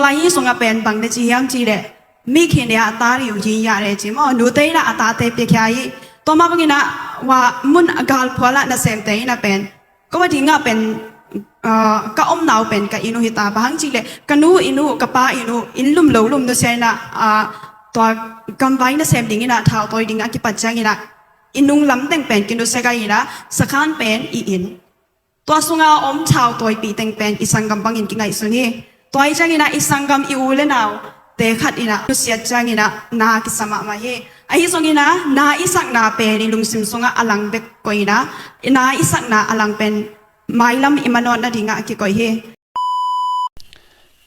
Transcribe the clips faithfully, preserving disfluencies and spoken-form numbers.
Ahi sungah pen bang na ci hiam cih leh, mi khin deuh a ta riu hi ya le ci maw, nute in ah a tate piakhia hi. Tua mah bangin ah, wa mun a galphual ah nasemte in ah pen, ko a dingah pen, ah, ka omna uh pen ka inn uh hi ta, bang hang cih leh ka nu inn uh, ka pa inn uh, inn lum lo lum nusia in ah, ah, tua gamvai nasem dingin ah thautawi ding a kipat ciangin ah, i nung lam teng pen kinusia gai in ah, sakhan pen i inn, tua sunga om thautawipih teng pen i sanggam bangin kingaihsun hi. Tua hi ciangin ah i sanggam i u le naute khat in ah nusiat ciangin ah na kisa mahmah hi. Ahi zongin ah na i sakna pen i lungsim sungah a lang bek koih in ah, na i sakna a lang pen mailam i manawh nadingah a kikoih hi.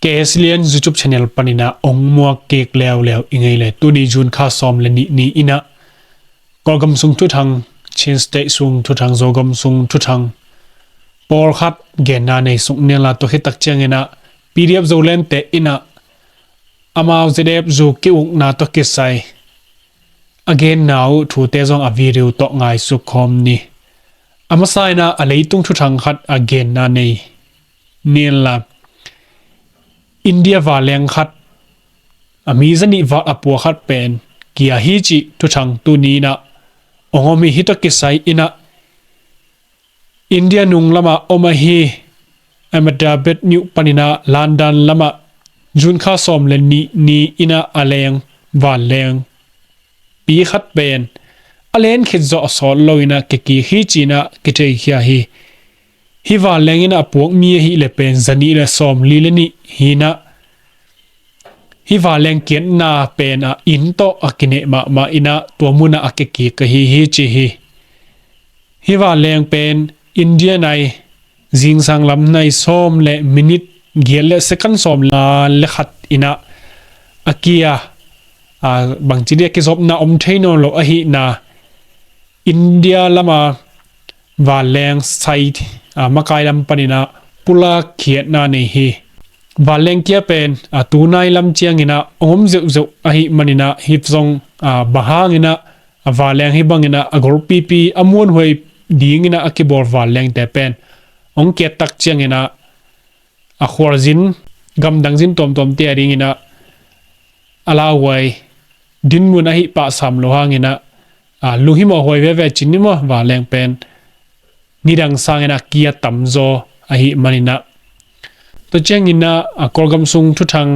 K S Lian YouTube channel panin ah ong muak kik leuleu i ngei le, tuni June kha sawm le nih ni in ah Kawlgam sung thuthang, Chin State sung thuthang, Zogam sung thuthang pawlkhat genna nei suk nial a, tua khit tak ciangin ah P D F Zolandte in ah amau Z F U ki-ukna tawh kisai a genna uh thute zong a video tawh ngaisuk khawm ni. A masa in ah a leitung thuthang khat a genna nei nial a, India vanleng khat, a mi zanih val a pua khat pen kia hi cih thuthang tuni in ah ong om hi. Hih tawh kisai in ah India nung lamah om ahi Ahmedabad myo panin ah London lamah June kha sawm le nih ni in ah a leng vanleng pi khat pen a len khit zawh a sawt lo in ah kikik hi ci in ah kitheikhia hi. Hih vanleng in ah a puak mi ahih leh pen zanih le sawmli le nih hi in ah, hih vanleng kiatna pen ah inn tawh a kineh mahmah in ah tua mun ah a kikik ahi hi ci hi. Hih vanleng pen India nai zingsang lam nai sawm le minute giat le second sawm le khat in ah a kia, a, bangci dia kizopna om thei nawn lo ahihna, India lama vanleng sai, a, makai lam panin ah pulak khiatna nei hi. Vanleng kia pen, a, tunai lam ciangin ah ong om zeuhzeuh ahih manin ah hih zong, a, bang hangin ah a vanleng hih bangin ah a golpipi a muanhuai dingin ah a kibawl vanlengte pen ong kiat tak ciangin ah a khualzin, gamdang zin tuamtuamte a dingin ah a lauhuai dinmun ahih pah sam lo hangin ah, a, lunghimawh huai veve cin ni maw, vanleng pen nidang sangin a kia tamzaw ahih manin ah. Tua ciangin ah, a, Kawlgam sung thuthang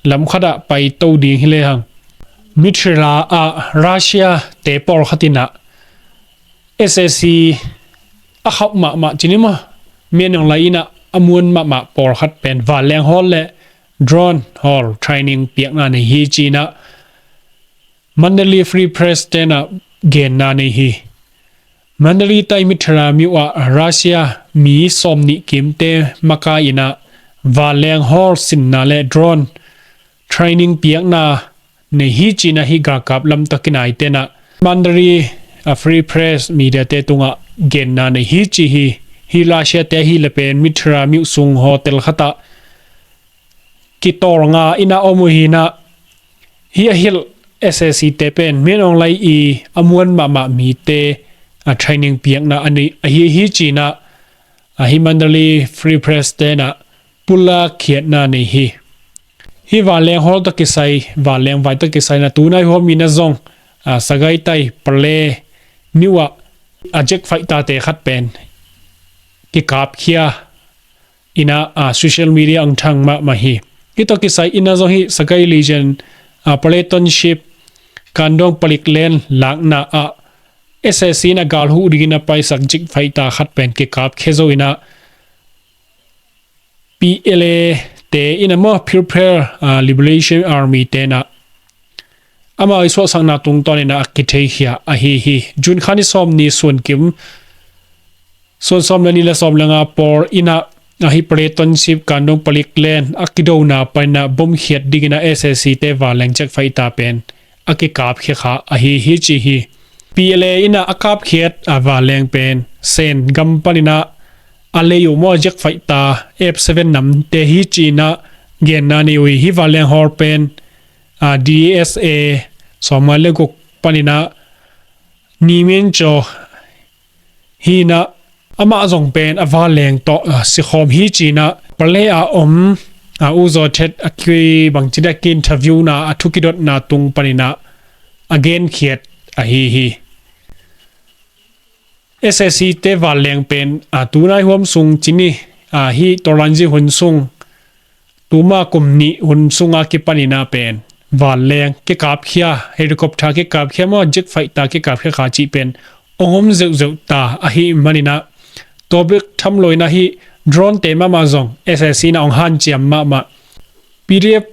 lam khat ah paito ding hi lehang, Mithila ah Russia-te pawlkhat in ah S A C a khauh mahmah cin ni maw, Min Aung Hlaing in ah a muan mahmah pawlkhat pen vanleng hawl le drone hawl training piakna nei hi ci in ah Mandalay Free Press-te in ah genna nei hi. Mandalay tai Mithila myo ah Russia mi sawmnih kimte makai in ah vanleng hawl sinna le drone training piakna nei hi ci in ah hih galkap lam tawh kinaite in ah Mandalay, a, Free Press media-te tungah genna nei hi ci hi. Hih Russia-te ahih leh pen Mithila myo sung hotel khat ah kitawlnga in ah om uh hi in ah, hih a hilh S A C-te pen Min Aung Hlaing i a muan mahmah mite, a, training piakna a nei ahi hi ci in ah, a, hih Mandalay Free Press-te in ah pulak khiatna nei hi. Hih vanleng hawl tawh kisai, vanleng vai tawh kisai in ah tunai hawl mi in ah zong, a, Sagaing tai Pale myo ah a jet fighter-te khat pen kikapkhia in ah, a, social media ah ong thang mahmah hi. Hih tawh kisai in ah zong hih Sagaing Legion, a, Pale Township, Kandong Palik Lane lakna ah S A C in ah gal huh dingin a paisak jet fighter khat pen kikapkhia zo in ah P L A-te in ah maw, People, a, Liberation Army-te in ah amau i suahsakna tungtawn in ah a kitheikhia ahi hi. June kha ni sawm ni suan kim, suan sawm le nih le sawm le nga pawl in ah, a, hih Pale Township, Kandong Palik Lane a kidona panin ah bom khiat dingin ah S A C-te vanleng jet fighter pen a kikapkhia kha ahi hi ci hi. P L A in ah a kapkhiat, a, vanleng pen Sen gam panin ah a lei uh maw, jet fighter F seven namte hi ci in ah genna nei uh hi. Hih vanleng hawl pen, a, D S A sawmnga le guk panin ah Ni Min Cho hi in ah, amah zong pen a vanleng tawh, a, sikhawm hi ci in ah Pale a om a U Zaw Thet a ki bangci dia ki interview na a thukidotna tung panin ah a genkhiat ahi hi. S A C te vanleng pen a tunai huam sung cini a hi Toranji hun sung tuma kum nih hun sunga kipanin ah pen vanleng kikapkhia, helicopter kikapkhia maw, jet fighter kikapkhia kha cih pen ong om zeuhzeuh ta ahi manin ah tua bek tham loin ah hi drone te mahmah zong S A C in ah ong hanciam mahmah. P D F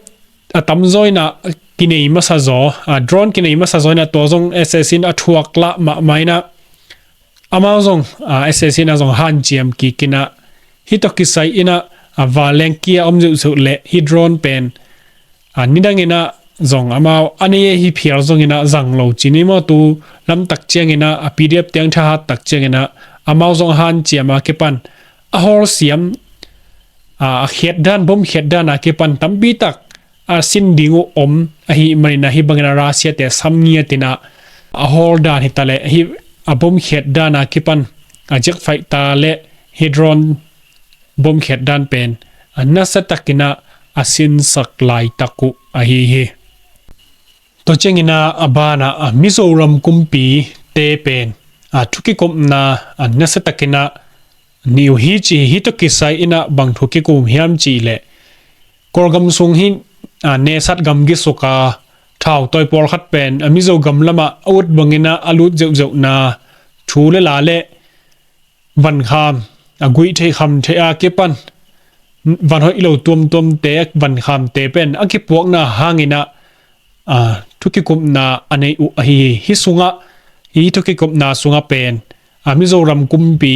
a tamzaw in ah kinei masa zaw, a drone kinei masa zaw in ah tua zong S A C in a thuak lah mahmah in ah amau zong a S A C in ah zong hanciam kik in ah hi tawh kisai in ah a vanleng kia om zeuhzeuh leh hi drone pen a nidang in ah zong amau a nei hi phial zong in ah zang lo cini maw, tu lamtak ciangin ah a P D F tiang thahat tak ciangin ah amau zong hanciam a kipan a hawlsiam a khiat dan, bom khiat dan a kipan tampi tak a sin ding uh om ahi manin ah hi bangin ah Russia te sam ngiat in ah a hawl dan hi ta leh hi a bom khiat dan a kipan a jet fighter leh hi drone bom khiat dan pen a nasa takin ah a sinsak laitak uh ahi hi. Tua ciangin ah a ban ah a Mizoram kumpi te pen a thukikupna a nasa takin ah nei uh hi ci hi. Hi tawh kisai in ah bang thu kikup hiam cih leh Kawlgam sung hi a nesat gamgi suk a thautawi pawlkhat pen a Mizo gam lamah a ut bangin ah a lut zeuhzeuhna thu le la leh vankham a guih theih kham theih a kipan van hoih lo tuamtuamte, vankhamte pen a kipuakna hangin ah a thukikupna a nei uh ahi hi. Hi sungah hi thukikupna sungah pen a Mizoram kumpi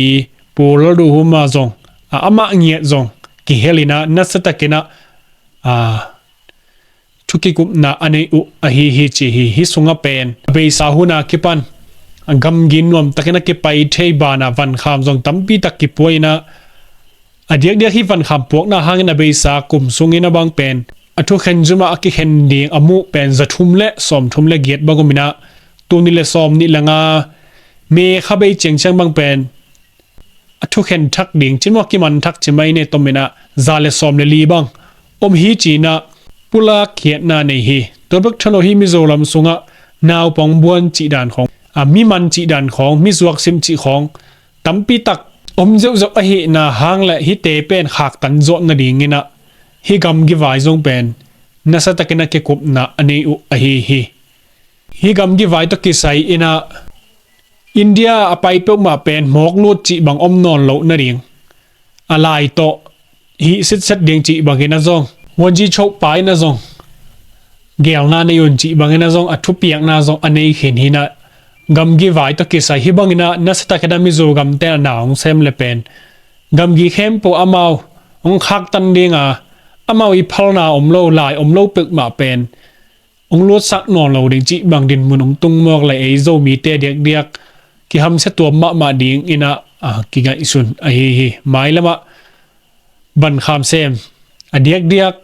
Pu Lalduhuma zong a amah ngiat zong kihel in ah nasa takin ah a thukikupna a nei uh ahi hi ci hi. Hi sungah pen a beisa hun a kipan a gamgi nuam takin a kipai thei ban ah vankham zong tampi tak kipua in ah a diakdiak hi vankham puakna hangin a beisa kum sungin a bang pen a thukhen zumah a kikhen ding a muh pen za thum le sawm thum le giat bang om in ah tuni le sawm nih le nga May kha bei ciangciang bang pen a thukhen thak ding cin maw, kiman thak ci mai ne tom in ah za le sawm le li bang om hi ci in ah pulak khiatna nei hi. Tua bek than lo hi Mizoram sungah naupang buan cih dan khawng, a miman cih dan khawng, mizuak sim cih khawng tampi tak om zeuhzeuh ahihna hang le hite pen khaktan zawh nadingin ah hi gamgi vai zong pen nasa takin a kikupna a nei uh ahi hi. Hi gamgi vai tawh kisai in ah India a pai peuhmah pen mawk lut cih bang om nawn loh nading, a lai tawh hih sitset ding cih bangin ah zong, wanji chopa in ah zong geelna nei un cih bangin ah zong a thupiakna zong a nei khin hi in ah gamgi vai tawh kisai hi bangin ah nasa takin ah Mizo gamte a na hong sem le pen gamgi khempeuh amau hong khaktan ding a, amau i phalna om lo, lai om lo peuhmah pen hong lutsak nawn lo ding cih bang dinmun hong tung mawk le ei Zomite diakdiak kihamsia tuam mahmah dingin ah a kingaihsun ahi hi. Mailamah vankham sem a diakdiak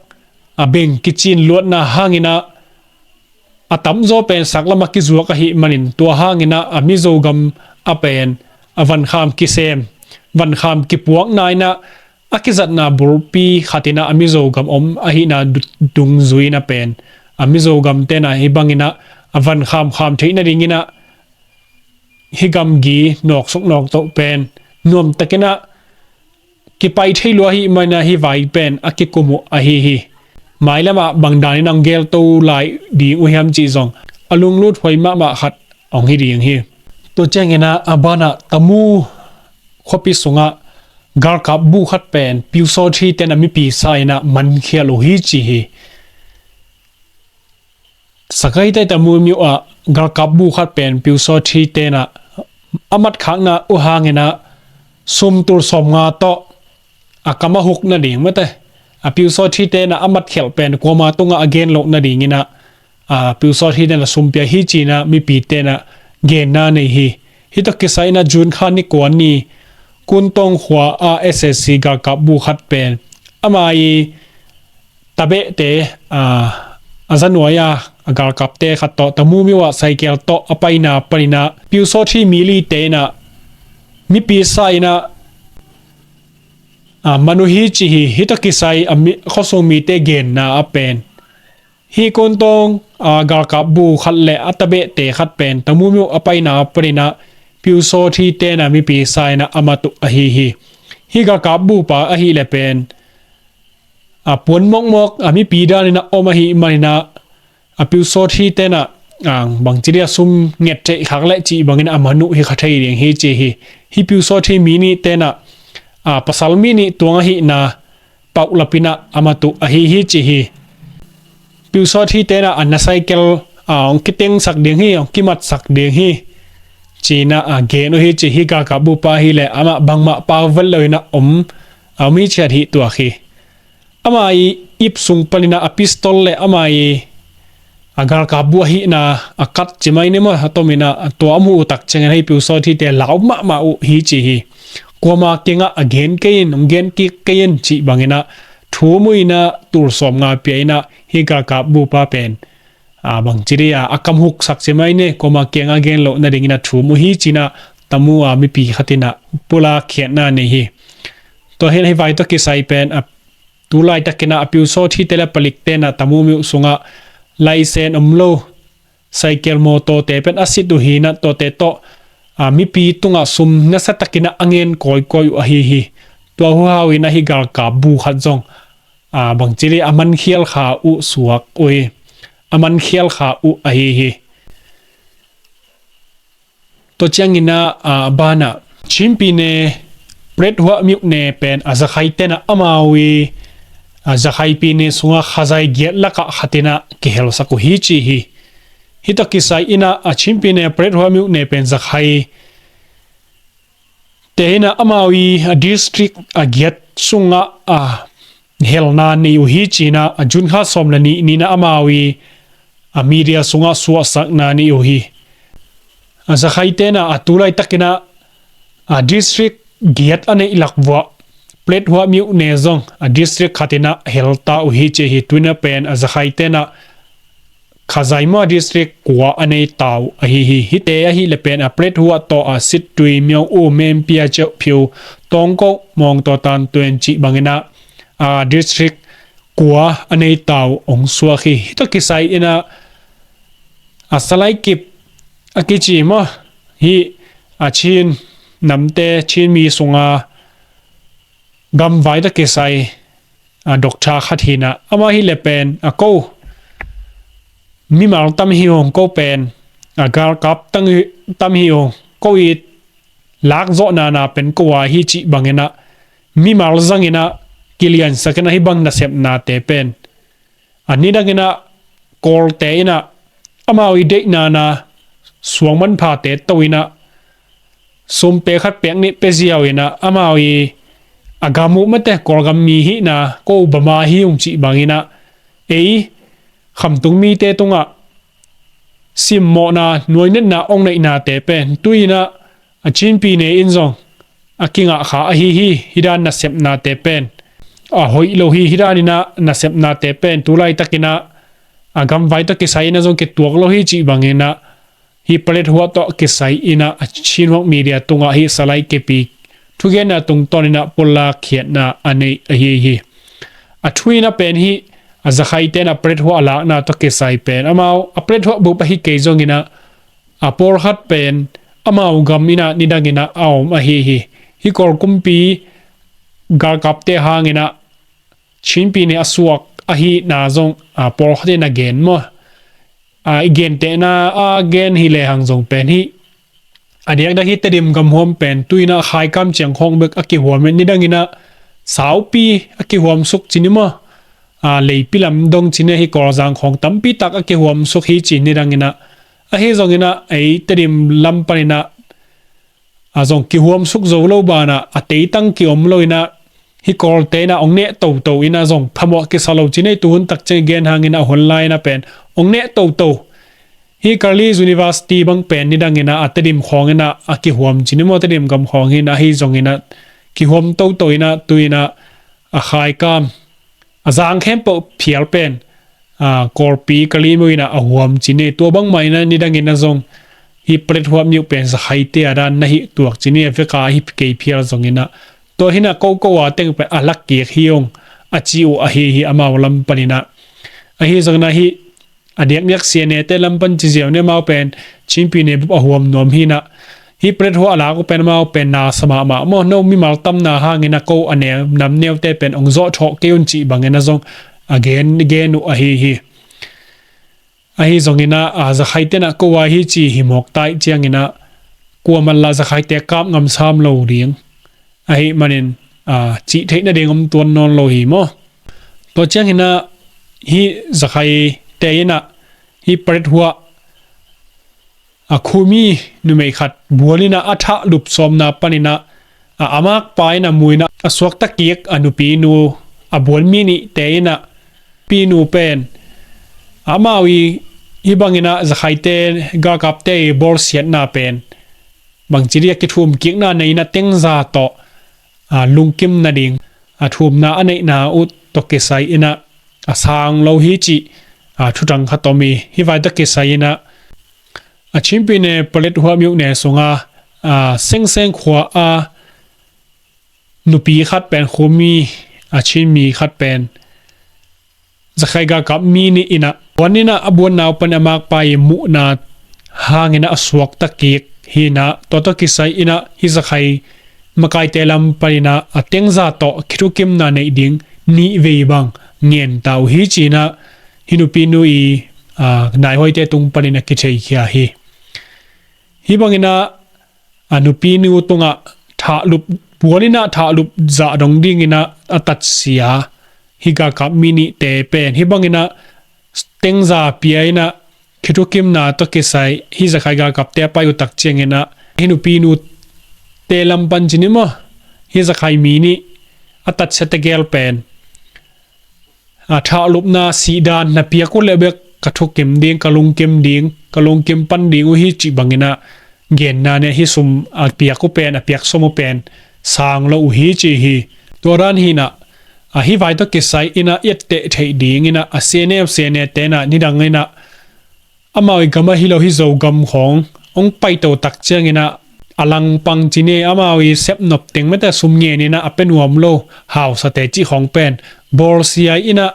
a beng kicin luatna hangin ah a tamzaw pen saklamah kizuak ahih manin tua hangin ah a Mizo gam a pen a vankham kisem, vankham kipuakna in ah a kizatna bulpi khat in ah a Mizo gam om ahihna du-, dungzui in ah pen a Mizo gamte in ah hi bangin ah a vankham kham theih nadingin ah hi gamgi nawksuk nawktoh pen nuam takin ah kipai thei lua ahih manin ah hi vai pen a kikum uh ahi hi. Mailamah bang danin hong gelto lai ding uh hiam cih zong a lunglut huai mahmah khat hong hi ding hi. Tua ciangin ah a ban ah Tamu khuapi sungah galkap bu khat pen Pyusawhthi ten a mipi sa in ah mankhial uh hi ci hi. Sagaing state Tamu myo ah galkap bu khat pen Pyusawhthi ten ah a matkhakna uh hangin ah sum tul sawmnga tawh a kam a huk nading mate, a Pyusawhthi ten ah a matkhelh pen kuama tungah a gen loh nadingin ah a Pyusawhthi ten ah sum pia hi ci in ah mipite in ah genna nei hi. Hi tawh kisai in ah June kha ni kua ni Kuntawng khua ah S A C galkap bu khat pen ama i tabehte, a, a zanuai a, a galkapte khat tawh Tamu myo ah saikel tawh a paina panin ah Pyusawhthi mi lite in ah mipi sa in ah a man uh hi ci hi. Hih tawh kisai a mi, khuasung mite genna ah pen, hih kuntawng a galkap bu khat le a tabehte khat pen Tamu myo a paina panin ah Pyusawthi ten ah mipi sa in ah a mat uh ahi hi. Hih galkap bupa ahih leh pen a puan mawkmawk a mipi dan in ah om ahih manin ah a Pyusawthi ten ah, a, bangci dih a sum nget theih khak leh cih bangin a man uh hi kha thei ding hi ci hi. Hih Pyusawthi mi nih ten ah, a, pasal mi nih tuang ahihna paulap in ah a mat uh ahi hi ci hi. Pyusawthi ten ah a na cycle, a, hong kitengsak ding hi, hong kimatsak ding hi ci in ah, a, gen uh hi ci hi. Galkap bupa ahih leh amah bangmah pau vet lo in ah om, a, om hi ciat hi tuak hi. Ama i ip sung panin ah a pistol le ama i a galkap bu ahihna a kat ci mai ni maw, a tom in ah tua a muh uh tak ciangin hih Pyusawthi te lau mahmah uh hi ci hi. Kuama kiangah a gen kei in, hong gen kik kei in cih bangin ah thum uh in ah tul sawmnga pia in ah hih galkap bupa pen, a, bangci dih a, a kam huksak ci mai ni, kuama kiangah gen loh nadingin a thum uh hi ci in ah Tamu a mipi khat in ah pulak khiatna nei hi. Tua hi in ah hih vai tawh kisai pen a tu laitakin ah a Pyusawthi te le palik ten ah Tamu myo sungah license om lo cycle mawtaw te pen a sit uh hi in ah tuate tawh, a, mipi tungah sum nasa takin ah a ngen kawikawi uh ahi hi. Tua huhau in ah hih galkap bu khat zong, a, bangci dih a mankhial kha uh suak uh hi. A mankhial kha uh ahi hi. Tua ciangin ah, a, banah Chin pyine Plethuah myone pen a Zakhai ten ah amau i, a, Zakhai pyine sungah khazai giat lakah khat in ah kihelsak uh hi ci hi. Hih tawh kisai in ah a Chin pyine Plethuah myone pen Zakhai te in ah amau i, a, district a giat sungah, a, helna nei uh hi ci in ah, a, June kha sawm le nih ni in ah amau i, a, media sungah suahsakna nei uh hi. A Zakhai ten ah a tu laitakin ah, a, district giat a neih lak vuah Plethuah myone zong a district khat in ah helta uh hi ci hi. Tu in ah pen a Zakhai ten ah khazai maw district kua a nei ta uh ahi hi. Hihte ahih leh pen a Plethuah tawh a Sittwe, Myaung-u, Meenpia, Kyaukphyu, Tongkok, Mawngtaw, Tantoin cih bangin ah, a, district kua a nei ta uh hong suak hi. Hih tawh kisai in ah a Salai Kip a kici maw, hih a Chin namte, Chin mi sunga gamvai tawh kisai, a, doctor khat hi in ah, amah ahih leh pen a ko mimal tam hi ung, ko pen a galkap tam hi ung, ko i lakzawhna na pen ko a hi cih bangin ah mimal zangin ah kiliansak in ah hih bang nasepnate pen a nidangin ah Kawlte in ah amau i deihna na suang manphate to in ah sum pek khat pek nih pia ziau in ah amau i a gam uh mate Kawlgam mi hihna ko Bama hi ung cih bangin ah ei khamtung mite tungah simmawhna nuaineihna ong neihnate pen tu in ah a Chin pyine in zong a kingah kha ahi hi. Hih dan nasepnate pen a hoih lo hi. Hih dan in ah nasepnate pen tu laitakin ah a gamvai tawh kisai in ah zong kituak lo hi cih bangin ah hih Plethuah tawh kisai in ah a Chin Huang media tungah hih Salai Kip i thugenna tungtawn in ah pulak khiatna a nei ahi hi. A thu in ah pen hih a Zakhai ten ah Plethuah a lakna tawh kisai pen amau a Plethuah bup ahi kei zongin ah a pawlkhat pen amau gam in ah nidangin ah a om ahi hi. Hih Kawl kumpi galkapte hangin ah Chin pyine a suak ahihna zong, a, pawlkhat in a gen maw? A, i gentehna a gen hi lehang zong pen hih a diakdiak hih Tedim gamhuam pen tu in ah Khaikam ciang khawng bek a kihuam in, nidangin ah saupi a kihuam suk ci ni maw? A, Leipi lam dong ci ni, hih Kawlzang khawng tampi tak a kihuam suk hi ci, nidangin ah. Ahi zongin ah ei Tedim lam panin ah a zong kihuam suk zo lo banah a teitang kiom lo in ah hih Kawlte in ah ong neh toto in ah zong phamawh kisa lo ci ni, tuhun tak ciang i gen hangin ah hun lai in ah pen ong neh toto. Hih Kali University bang pen nidangin ah a Tedim khawng in ah a kihuam ci ni maw, Tedim gam khawng hi in ah, ahi zongin ah kihuam toto in ah tu in ah a Khaikam a zang khempeuh phial pen, a, Kawlpi Kali myo in ah a huam ci ni. Tua bangmah in ah nidangin ah zong hih Plethuah myo pen Zakhaite a dan na hi tuak ci ni, a vek a hi kei phial zongin ah. Tua hinah ko ko a teng pen a lak kik hi ung a ci uh ahi hi amau lam paninah. Ahi zonginah hih a diakdiak C N A te lam pan ci ziau ni amau pen Chin Pyine bup a huam nuam hinah. Hih Paletwa a lak uh pen amau pen na sa mahmah maw, no mimal tamna hangin a ko a neu nam neute pen ong zawh thawh kei un cih bangin a zong a gen gen uh ahi hi. Ahi zonginah a zakhaite nah ko a hi ci hi mawk taih cianginah kuaman lah zakhaite kap ngam sam lo ding. Ahi manin a cih theih nading om tuan nawn lo hi maw? Tua cianginah hih zakhaite inah hih Paletwa a khumi numei khat bualinah a thah lup sawmna paninah a a makpa inah muinah a suakta kik a nupinu a bual mi nihte inah pinu pen amau i hih banginah zakhaite galkapte i bawlsiatna pen bangci dia kithum kikna nei inah tengza tawh a lungkim nading a thumna a neihna uh tawh kisai inah a sang lo hi cih a thutang khat om hi. Hih vai tawh kisai inah a Chin Pyine Paletwa myone sunga a Sengseng khua a nupi khat pen khumi a Chin mi khat pen zakhai galkap mi nih inah buan inah a buanna uh pan a makpa i muhna hangin a suakta kik hinah tua tawh kisai inah hih zakhai makaite lam paninah a tengza tawh khithukimna neih ding nih vei bang ngen ta uh hi cinah hih nupinu i a naihuaite tung panin a kitheikhia hi. Hih banginah a nupinu tungah thahlup bualinah thahlup zah dong dinginah a tatsia hih galkap mi nihte pen hih banginah tengza pia inah khithukimna tawh kisai hih zakhai galkapte a pai uh tak cianginah hih nupinu te lam pan ci ni maw, hih zakhai mi nih a tatsia tegel pen a thahlupna sihdan na piak uh leh bek ka thukim ding, ka lungkim ding, ka lungkim pan ding uh hi cih banginah genna nih hih sum a piak uh pen, a piak sawm uh pen sang lo uh hi ci hi. Tua dan hinah a hih vai tawh kisai inah i etteh theih dinginah a C N F, C N A tenah nidang inah amau i gam ahi lo hih Zogam khawng hong paito tak cianginah a langpang ci ni amau i sepnop teng mete sum ngen inah a pe nuam lo hausate cih khawng pen bawlsia inah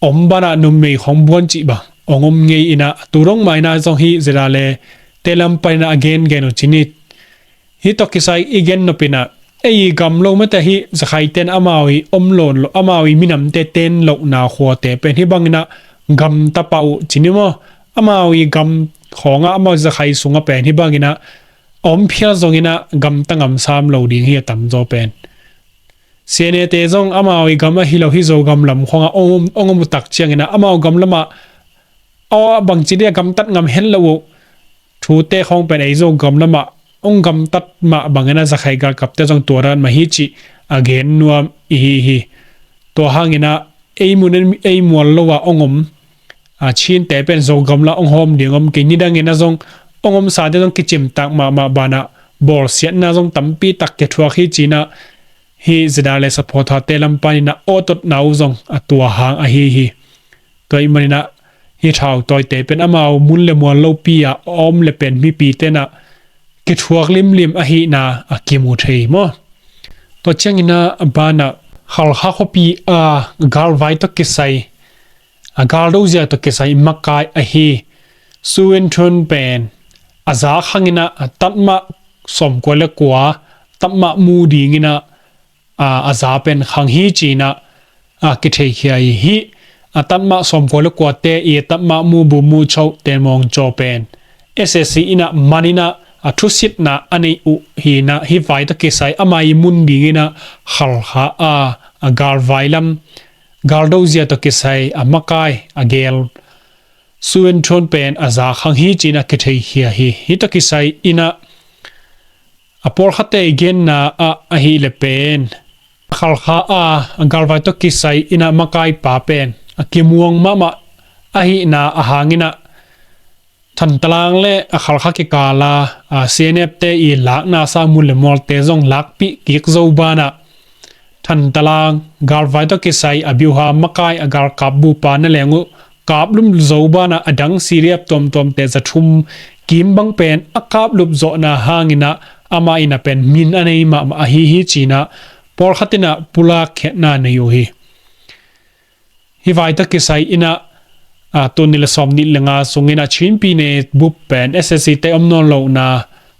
om banah numei khawng buan cih bang hong om ngei inah tu dong mah inah zong hih zeda le te lam paninah a gengen uh ci ni. Hih tawh kisai i gen nopinah ei i gam lo mete hih zakhaiten amau i om lo amau i minamte ten lohna khuate pen hih banginah gamta pah uh ci ni maw? Amau i gam khawngah amau zakhai sungah pen hih banginah a om phial zonginah gamta ngam sam lo ding hi a tamzaw pen. C N A te zong amau i gam ahi lo hih Zogam lam khawngah ong om, ong om uh tak cianginah amau gam lamah aw bangci dia gamtat ngam hen lo uh thute khawng pen ei Zogam lamah ong gamtat mah bangin a zakhai galkapte zong tua dan mah hi cih a gen nuam i hi hi. Tua hanginah ei mun in ei mual lo ah ong om a Chinte pen Zogam lah ong hawm ding om kei, nidangin a zong ong omsate zong kicimtak mahmah banah bawlsiatna zong tampi tak kithuak hi cinah hih zeda le saphawthate lam paninah awtotna uh zong a tua hang ahi hi. Tua ih maninah hih thautawite pen amau mun le mual lopi ah a om le pen mipi tenah kithuak limlim ahihna a kimu thei maw? Tua cianginah a banah Khalkha khuapi a galvai tawh kisai a galdozia tawh kisai makai ahi Suwinthun pen a za khanginah a tatmah sawmkua le kua tatmah mu dinginah a, a za pen khang hi cinah a kitheikhia hi. Hih a tatmah sawmkua le kuate i tatmah mu bu mu choh te mawngcaw pen S S C inah maninah a thusitna a nei uh hinah hih vai tawh kisai amah i mun dinginah Khalkha a, a galvai lam galdozia tawh kisai a makai a gel Suwinthun pen a za khang hi cinah kitheikhia hi. Hih tawh kisai inah a pawlkhatte i genna ah ahih le pen Khalkha a, a galvai tawh kisai inah makaipa pen a kimuang mahmah ahihna a hanginah Thantalang le a Khalkha kikala a C N F te i lakna sa mun le mualte zong lakpih kik zo banah Thantalang galvai tawh kisai a biuha makai a galkap bupa na leng uh kaplup zo banah a dang C D F tuamtuamte za thum kim bang pen a kaplup zawhna hanginah amah inah pen min a nei mahmah ahi hi cinah pawlkhat in ah pulak khiatna nei uh hi. Hih vai tawh kisai in ah, aa, tul nih le sawm nih le nga sung in ah Chin Pyine bup pen S A C te om nawn lohna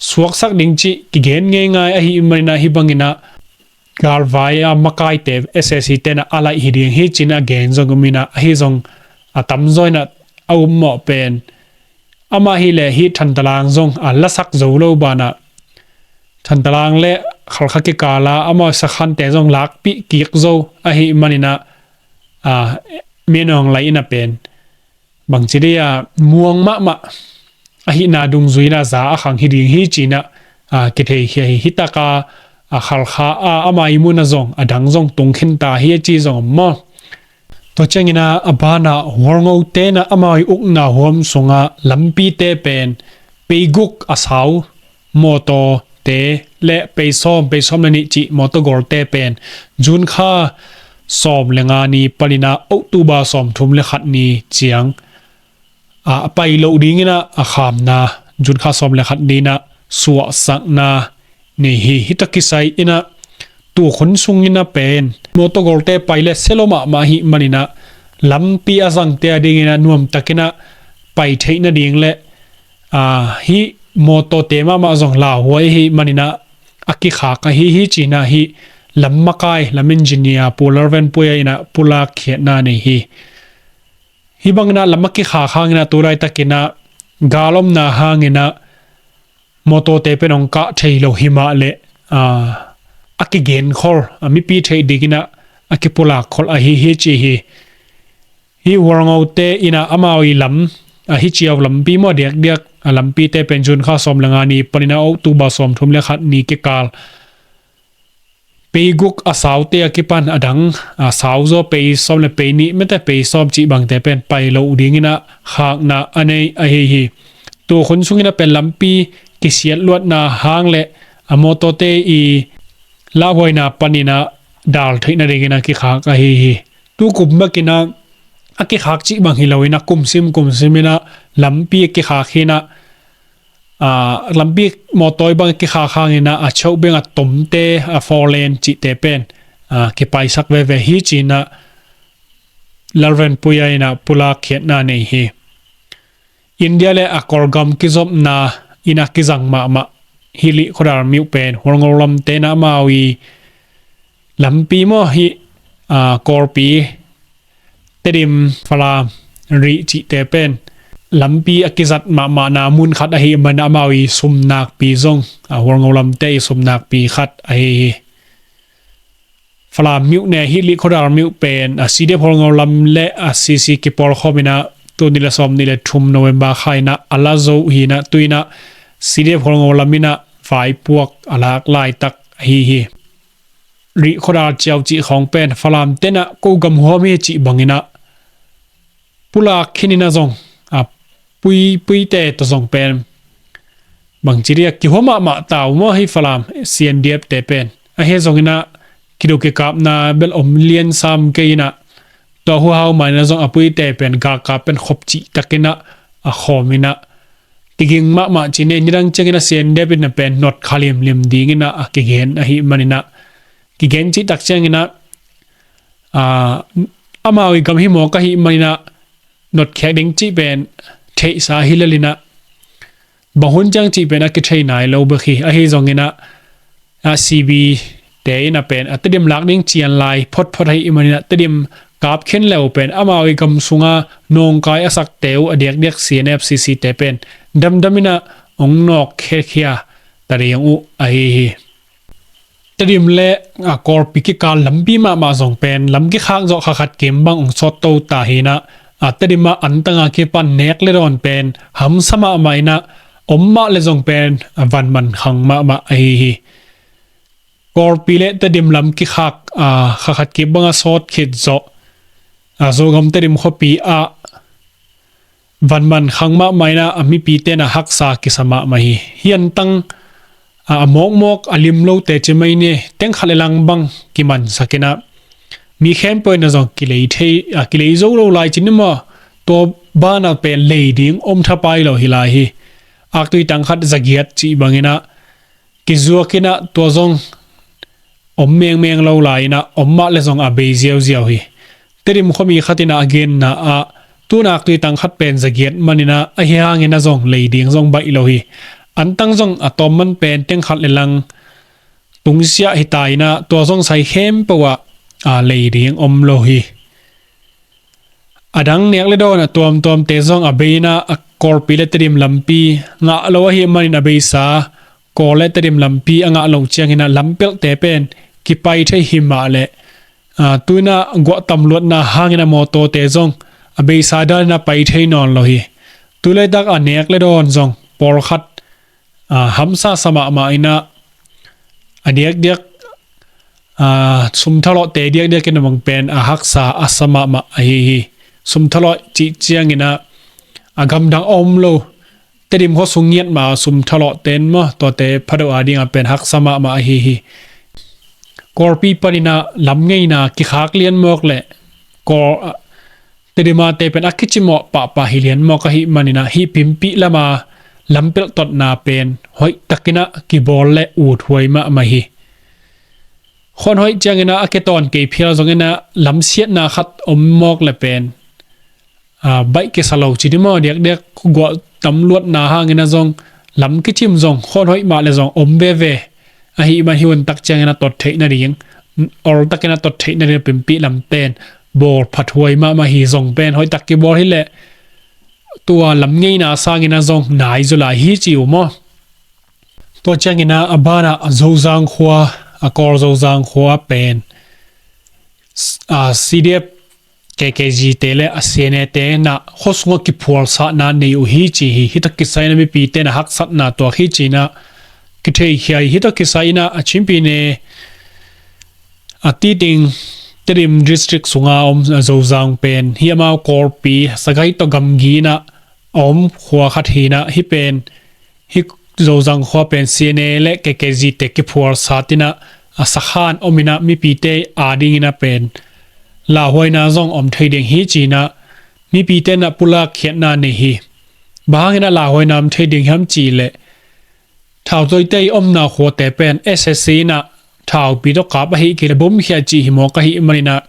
suaksak ding cih kigen ngeingai ahih man in ah hih bang in ah galvai a makaite S A C te in ah a laih hi ding hi ci in ah gen zong om in ah ahi zong a tamzaw in ah a upmawh pen amah hi leh hih Thantalang zong a lasak zo lo banah Thantalang le Khalkha kikal ah amau sakhante zong lakpih kik zo ahih man in ah, aa, Min Aung Hlaing in ah pen bangci dih a muang mahmah ahihna dungzui in ah za a khang hi ding hi ci in ah, aa, kitheikhia hi. Hih tak a, aa, Khalkha a ama ii mun ah zong a dang zong tung khin ta hi a ci zong om maw? Tua ciang in ah a ban ah Hualngote in ah amau ii ukna huam sung ah lampite pen pei guk a sau mawtawte le pei sawm, pei sawm le nih cih mawtaw gawlte pen June kha sawm le nga ni pan in ah October sawm thum le khat ni ciang, aa, a pai loh ding in ah a khamna June kha sawm le khat ni in ah suahsakna nei hi. Hih tawh kisai in ah tukhun sung in ah pen mawtaw gawlte pai le sia lo mahmah ahih man in ah lampi a zangte a ding in ah nuamtak in ah pai theih nading le, aa, hih mawtawte mahmah zong lauhuai ahih man in ah a kikhak ahi hi ci in ah hih lam makai, lam engineer Pu Lalvenpuia in ah pulak khiatna nei hi. Hih bang in ah lam a kikhak hang in ah tu laitak in ah gal omna hang in ah mawtawte pen hong kah thei lo hi mah leh, aa, a kigenkhol, a mipi theih ding in ah a kipulak khol ahi hi ci hi. Hih Hualngote in ah amau ii lam, aa, hih ciau lampi maw, diakdiak a lampite pen June kha sawm le nga ni pan in ah October sawm thum le khat ni kikal pei guk a saute a kipan a dang, aa, sau zaw pei sawm le pei nih, mete pei sawm cih bangte pen pai loh ding in ah khakna a nei ahi hi. Tukhun sung in ah pen lampi kisiat luatna hang le a mawtawte ii lauhuaina pan in ah dal theih nading in ah kikhak ahi hi. Tu kum bek in ah a kikhak cih bang hi lo in ah kumsim kumsim in ah lampi a kikhak hi in ah, aa, lampi mawtaw ii bang a kikhak hang in ah a cheuh beng a tomte, a four lane cihte pen, aa, kipaisak veve hi ci in ah Lalvenpuia in ah pulak khiatna nei hi. India le a Kawlgam kizopna in ah kizang mahmah hih Lihkhuadal myone pen Hualngo lamte in ah amau ii lampi maw, hih, aa, Kawlpi, Tedim, Falam, Rih cihte pen lampi a kizat mahmahna mun khat ahih man in ah amau ii sum nakpi zong, aa, Hualngo lamte ii sum nakpi khat ahi hi. Falam myone, hih Lihkhuadal myone pen, aa, C D F Hualngo lam le, aa, C C kipawlkhawm in ah tul nih le sawm nih le thum November kha in ah a la zo uh hi in ah tu in ah C D F Hualngo lam in ah vaipuak a lak laitak ahi hi. Rihkhuadal ciau cih khawng pen Falamte in ah ko gam huam hi cih bang in ah pulak khin in ah zong, aa, pui, puite tawh zong pen bangci dih a kihuam mahmah ta uh maw, hih Falam C N D F te pen. Ahi zong in ah kido kikapna bel om lian sam kei in ah tua huhau man in ah zong a puite pen galkap pen khop cihtak in ah a khawm in ah kiging mahmah ci in ah, nidang ciang in ah C N D F in ah pen notkhia limlim ding in ah a kigen ahih man in ah, kigen cihtak ciang in ah, aa, amau ii gam hi mawk ahih man in ah notkhiak ding cih pen theihsa hi lel in ah bang hun ciang cih pen a kithei nai lo bek hi. Ahi zong in ah, aa, C B te in ah pen a Tedim lak ding cian lai photphot ahih man in ah Tedim kap khin le uh pen amau ii gam sung a nawngkai a sakte uh a diakdiak C N F, C C te pen damdam in ah hong nawk khiakhia ta ding uh ahi hi. Tedim le, aa, Kawlpi kikal lampi mahmah zong pen lam kikhak zawh kha khat kim bang hong sawt to ta hi in ah, aa, Tedim ah antang a kipan nek le dawn pen hamsa mahmah in ah om mah le zong pen, aa, van man khang mahmah ahi hi. Kawlpi le Tedim lam kikhak, aa, kha khat kim bang a sawt khit zawh, aa, Zogam Tedim khuapi ah van man khang mahmah in ah a mipite in ah haksa kisa mahmah hi. Hih antang, aa, a mawkmawk a lim lote ci mai ni, teng khat le lang bang kimansak in ah mi khempeuh in ah zong kilei thei, aa, kilei zo lo lai ci ni maw, tua ban ah pen lei ding om thapai lo hi lai hi. Aktui tang khat zagiat cih bang in ah kizuak in ah tua zong om mengmeng lo lai-in ah om mah le zong a bei ziauziau hi. Tedim khuami khat in ah a genna ah, tu nak tui tang khat pen zagiat manin ah, ahi hangin ah zong lei ding zong baih lo hi. Antang zong a tawm man pen teng khat le lang tungsiah hi ta in ah, tua zong sai khempeuh ah, a, lei ding om lo hi. A dang nek le dawn a tuamtuamte zong a bei in ah, a Kawlpi le Tedim lampi ngah lo ahih manin a beisa Kawl le Tedim lampi a ngah loh ciangin ah lampelhte pen kipai thei hi mah leh, a, tu in ah guah tam luatna hangin ah mawtawte zong a beisa danin ah pai thei nawn lo hi. Tu laitak a nek le dawn zong pawlkhat, a, hamsa sa mahmah in ah, a diakdiak, a, sum thalawhte diakdiak in a bang pen a haksa a sa mahmah ahi hi. Sum thalawh cih ciangin ah, a gamdang a om lo, Tedim khuasung ngiat mah sum thalawhte in maw, tuate phadeuh a ding a pen haksa mahmah ahi hi. Kawlpi panin ah lam ngeina kikhak lian mawk le Kawl, a, Tedim a te pen a kicimawh pahpah hi lian mawk ahih manin ah, hih Pimpih lam a lampelh totna pen hoih takin ah kibawl le uthuai mahmah hi. Khuan hoih ciangin ah a ketawn kei phial zongin ah lamsiatna khat om mawk le pen, a, baih kisa lo ci ni maw, diakdiak guah tam luatna hangin ah zong lam kicim zong khuan hoih mah le zong om veve. Ahih man hih hun tak ciangin ah tot theih nading, ol takin ah tot theih nading Pimpih lam pen bawl phathuai mahmah hi. Zong pen hoih tak kibawl hi leh tua lam ngeina sangin ah zong nai zaw lai hi ci uh maw. Tua ciangin ah a banah a Zozang khua, a Kawl Zozang khua pen, s-, a, C D F, K K G te le a C N A te in ah khuasungah kiphualsatna nei uh hi ci hi. Hih tawh kisai in ah mipite in ah haksatna tuak hi ci-in ah kitheikhia hi. Hih tawh kisai in ah a Chin Pyine, a Titing, Tedim District sunga om a Zozang pen, hih amau Kawlpi Sagaing tawh gamgi in ah a om khua khat hi-in ah, hih pen, hih Zozang khua pen C N A le K K G te kiphualsat in ah, a sakhan om in ah mipite a dingin ah pen lauhuaina zong om thei ding hi ci-in ah mipite in ah pulak khiatna nei hi. Bang hangin ah lauhuaina om thei ding hiam cih leh, thautawite i omna khuate pen S S C in ah thaupi tawh kap ahih kei leh bomkhia cih hi mawk ahih manin ah,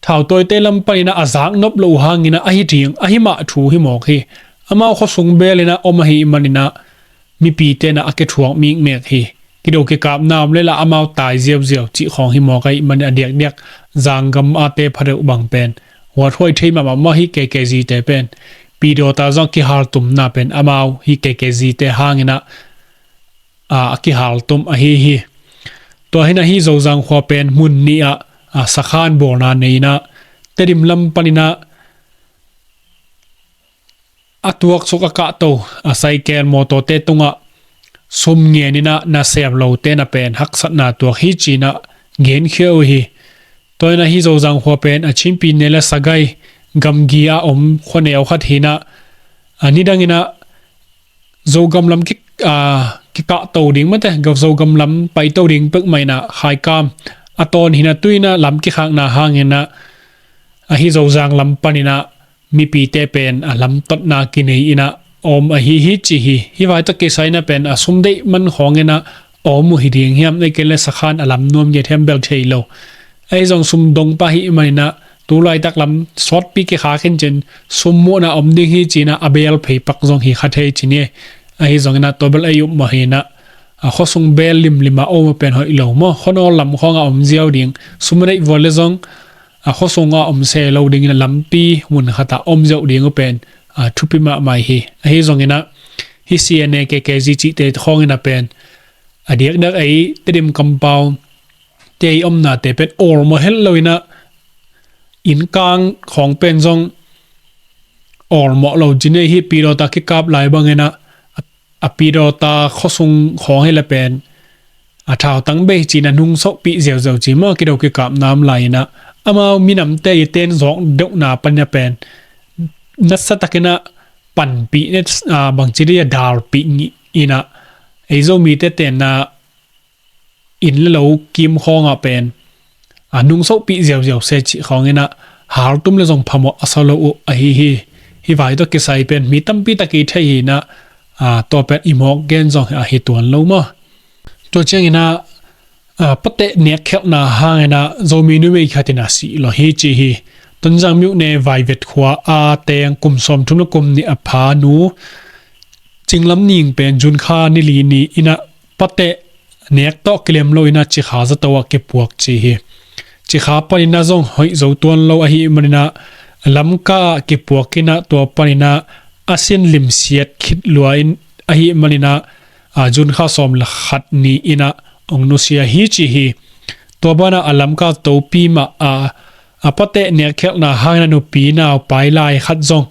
thautawite lam panin ah a zaknop loh uh hangin ah ahi ding, ahi mah thu hi mawk hi. Amau khuasung beel in ah om ahih manin ah mipite in ah a kithuak mikmek hi. Kido kikapna om leh lah amau tai ziauziau cih khawng hi mawk ahih manin a diakdiak Zangam a te phadeuh bang pen huathuai thei mahmah maw, hih K K G te pen. Pidawta zong kihaltumna pen amau hih K K G te hangin ah, a, a kihaltum ahi hi. Tua hi-in ah hih Zozang khua pen mun nih ah, a, sakhan bawlna nei-in ah Tedim lam panin ah a tuaksuk a kahto, a, cycle mawtawte tungah sum ngen in ah nasem lote in ah pen haksatna tuak hi ci-in ah genkhia uh hi. Tua hi-in ah hih Zozang khua pen a Chin Pyine le Sagaing gamgi a om khuaneu khat hi-in ah, a, nidangin ah Zogam lam ki, a, kikahto ding mate, Zogam lam paito ding peuhmah in ah khaikam a tawn hi-in ah, tu-in ah lam kikhakna hangin ah, a, hih Zozang lam panin ah mipite pen a lamtotna kinei in ah om ahi hi ci hi. Hih vai tawh kisai in ah pen a sum deih man khawngin ah om uh hi ding hiam, ahih kei leh sakhan a lam nuam ngiat hiam bel thei lo. Ahi zong sum dong pah ahih manin ah tu laitak lam sawtpi kikhak in cin sum muhna om ding hi ci-in ah a beel phei pak zong hi kha thei ci ni. Ahi zongin ah tua bel ei upmawh hi-in ah, a, khuasung beel limlim a om uh pen hoih lo maw. Khuanawl lam khawngah om ziau ding, sum a deih vua leh zong a khuasungah om se lo dingin ah lampi mun khatah om ziau ding uh pen, a, thupi mahmah hi. Ahi zongin ah hih C N A K K G cihte khawngin ah pen a diakdiak ei Tedim kampaute i omnate pen awlmawh het lo-in ah, innkang khawng pen zong awlmawh lo ci ni. Hih Pidawta kikap lai bangin ah, a, a Pidawta khuasung khawng hi leh pen a thautang bei ci-in ah nungsohpih ziauziau ci maw, kido kikapna om lai-in ah amau minamte i ten zawk deuhna panin ah pen nasatakin ah panpih, a, bangci dih a dalpih in ah ei Zomite tenna inn le lo kim khawngah pen a nungsohpih ziauziau se cih khawngin ah haltum le zong phamawh a sa lo uh ahi hi. Hih vai tawh kisai pen mi tampi tak i thei hi-in ah, a, tua pen i mawk gen zong ahi tuan lo maw. Tua ciangin ah, a, pateh nekkhelhna hangin ah Zomi numei khat in a si lo hi ci hi. Tonzang myone Vaivet khua a teng kum sawmthum le kum nih a pha nu Cinglam Ning pen June kha ni li ni in ah pateh nek tawh kilem lo in ah Cikha zato ah kipuak ci hi. Cikha panin ah zong hoih zo tuan lo ahih manin ah Lamka ah kipuak in ah tua panin ah a sin limsiat khit lua in ahih manin ah, a, June kha sawm le khat ni in ah hong nusia hi ci hi. Tua banah a Lamka topi mah a, a pateh nekkhelhna hangin a nupi nau pailai khat zong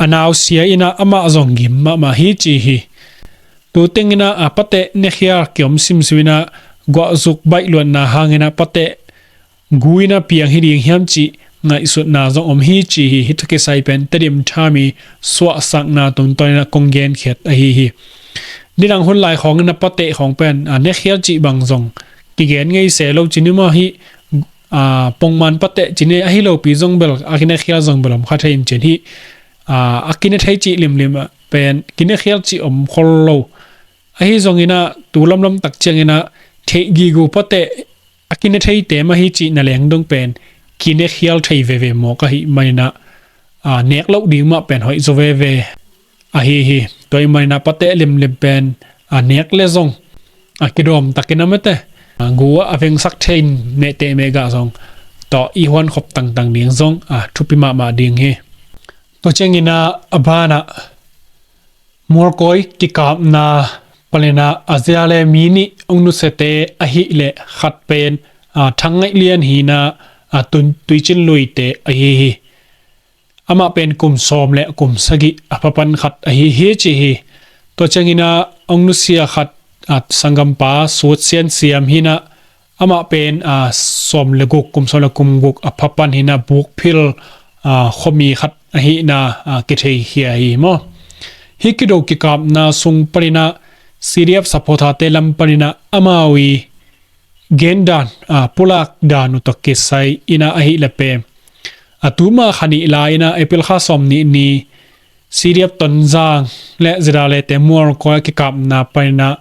a nau sia in ah amah zong gim mahmah hi ci hi. Tuteng in ah, a, pateh nekhial kiom simsim in ah guahzuk baih luatna hangin ah pateh gu in ah piang hi ding hiam cih ngaihsutna zong om hi ci hi. Hih tawh kisai pen Tedim Times i suahsakna tungtawn in ah kong genkhiat ahi hi. Nidang hun lai khawng in ah pateh khawng pen, a, nekhial cih bang zong kigen ngei se lo ci ni maw hih, a, pongman pateh ci ni ahi lopi zong bel a kinekhial zong bel om kha thei in cin hih, a, a kine thei cih limlim ah pen kinekhial cih om khol lo. Ahi zongin ah tu lamlam tak ciangin ah theih gige pateh a kine theite mah hi cih na leng dong pen kinekhial thei veve mawk ahih manin ah, a, nek loh ding mah pen hoih zaw veve ahi hi. Tua ahih manin ah pateh limlim pen, a, nek le zong, a, kidawm takin a mete, a, gu ah a vengsak thei in mehteh mehgah zong tawh i huankhop tangtang ding zong, a, thupi mahmah ding hi. Tua ciangin ah a banah mualkawi kikapna panin ah a zia le mi nih hong nusiate ahih leh khat pen, a, Thang Ngaih Lian hi in ah, a, Tun, Tuicin Luite ahi hi. Amah pen kum sawm le kum sagih a pha pan khat ahi hi ci hi. Tua ciangin ah hong nusia khat, a, sanggampa Sut Sian Siam hi in ah amah pen, a, sawm le guk, kum sawm le kum guk a pha pan hi in ah Bukphil, a, khuami khat ahihna, a, kitheikhia hi maw. Hih kido kikapna sung panin ah C D F supporter-te lam panin ah amau i gendan, a, pulak dan uh tawh kisai in ah ahih leh pen, a, tuma kha nih lai in ah April kha sawm nih ni C D F Tonzang le Zedale te mualkawi a kikapna panin ah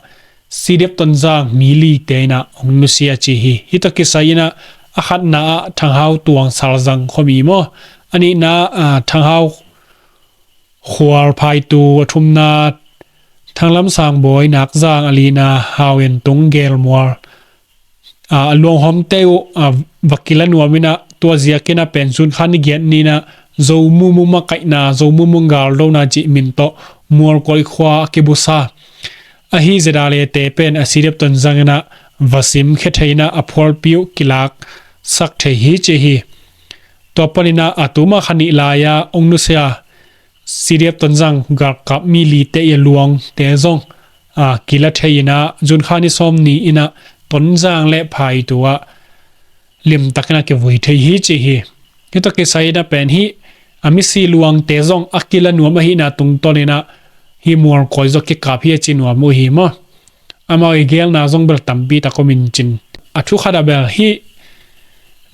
C D F Tonzang mi lite in ah hong nusia ci hi. Hih tawh kisai in ah a khatna ah Thang Hau Tuang Salzang khuami maw, a nihna, a, Thang Hau Khual Phaitu, a thumna Thang Lam Sang Bawi Nakzang, a lina Hau En Tung Gelmual, a, a luanghawmte uh, a, va kila nuam in ah tua ziakin ah pen June kha ni giat ni in ah Zo Mumung makaihna, Zo Mumung galdona cih min tawh mualkawi khua a kibusa ahi Zedalete pen a C D F Tonzang in ah va simkhia thei in ah a phualpi uh kilaksak thei hi ci hi. Tua panin ah a tuma kha nih lai-a hong nusia C D F Tonzang galkap mi lite i a luangte zong, a, kila thei in ah June kha ni sawm ni in ah Tonzang le Phaitu ah limtakin a kivui thei hi ci hi. Hih tawh kisai in ah pen hih a misi luangte zong a kila nuam ahihna tungtawn in ah hih mualkawi zaw kikap hi a ci nuam uh hi maw. Amau i gelna zong bel tampi tak om in cin. A thu khat ah bel hih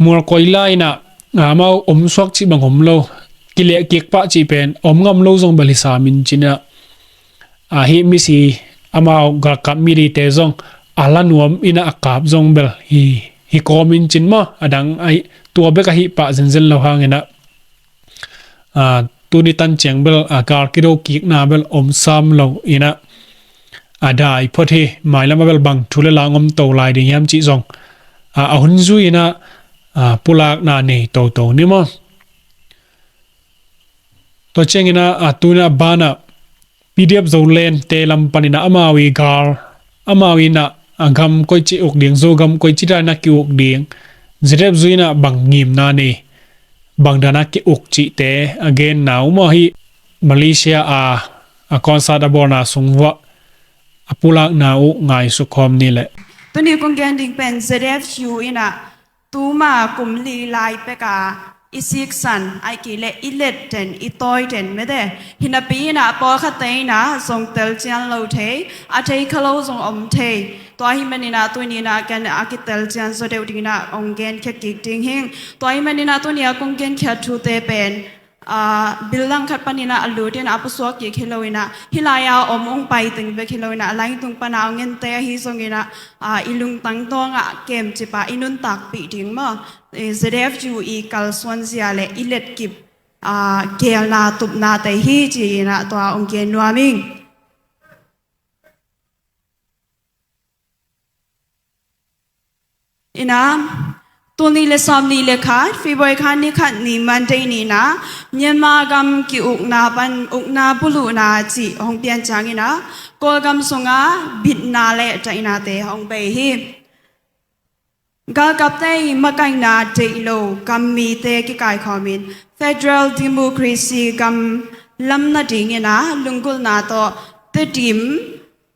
mualkawi lai in ah, a, amau om suak cih bang om lo, kilehkik pah cih pen om ngam lo zong bel hi sam in cin ah, a, hih misi amau galkap mi lite zong a la nuam in ah a kap zong bel hi, hi kawm in cin maw. A dang ahi, tua bek ahih pah zenzen lo hangin ah, a, tuni tan ciang bel, a, gal kido kikna bel om sam lo in ah, a dai phot hi. Mailam ah bel bang thu le la hong om to lai ding hiam cih zong, a, a hun zui in ah, a, pulakna nei toto ni maw. Tua ciangin ah, a, tuni a banah P D F Zoland te lam panin ah amau i gal, amau in ah, a, gam koici uk ding, Zogam koici dan a ki-uk ding, Z D F zui in ah bang ngimna nei, bang dan a ki-uk cihte a genna uh maw, hih Malaysia a, a concert a bawlna sung vuah a pulakna uh ngaihsut khawm ni leh. Tuni kong gen ding pen Z D F U in ah tuma kum li lai pek a i siksan, ahih kei leh i let den, i tawi den mete. Hi napi in ah pawlkhatte in ah zong telcian lo thei, a thei kha lo zong om thei. Tua ahih manin ah tuni in ah ken a kitelcian zaw deuh ding in ah hong genkhia kik ding hing. Tua ahih manin ah tuni a kong genkhiat thute pen ah, building khat panin ah a lut in ah a pusuak kik hi lo in ah, hih lai-a om hong pai teng bek hi lo in ah, a lai tung pan a hong ente ahi zongin ah, ah, i lungtang dawngah kemcip a i nuntakpih ding maw, eh, Z F U i kalsuanzia le i letkip, ah, geelna tupnate hi ci-in ah tua hong gen nuam ing. In ah, tul nih le sawmnih le khat, February kha ni khat ni Monday ni in ah, Myanmar gam ki-ukna pan ukna buluhna cih hong pian ciangin ah, Kawlgam sungah bitna le daihnate hong bei hi. Galkapte i makaihna deih lo gammite kikaikhawmin federal democracy gam lam nadingin ah lunggulhna tawh Tedim,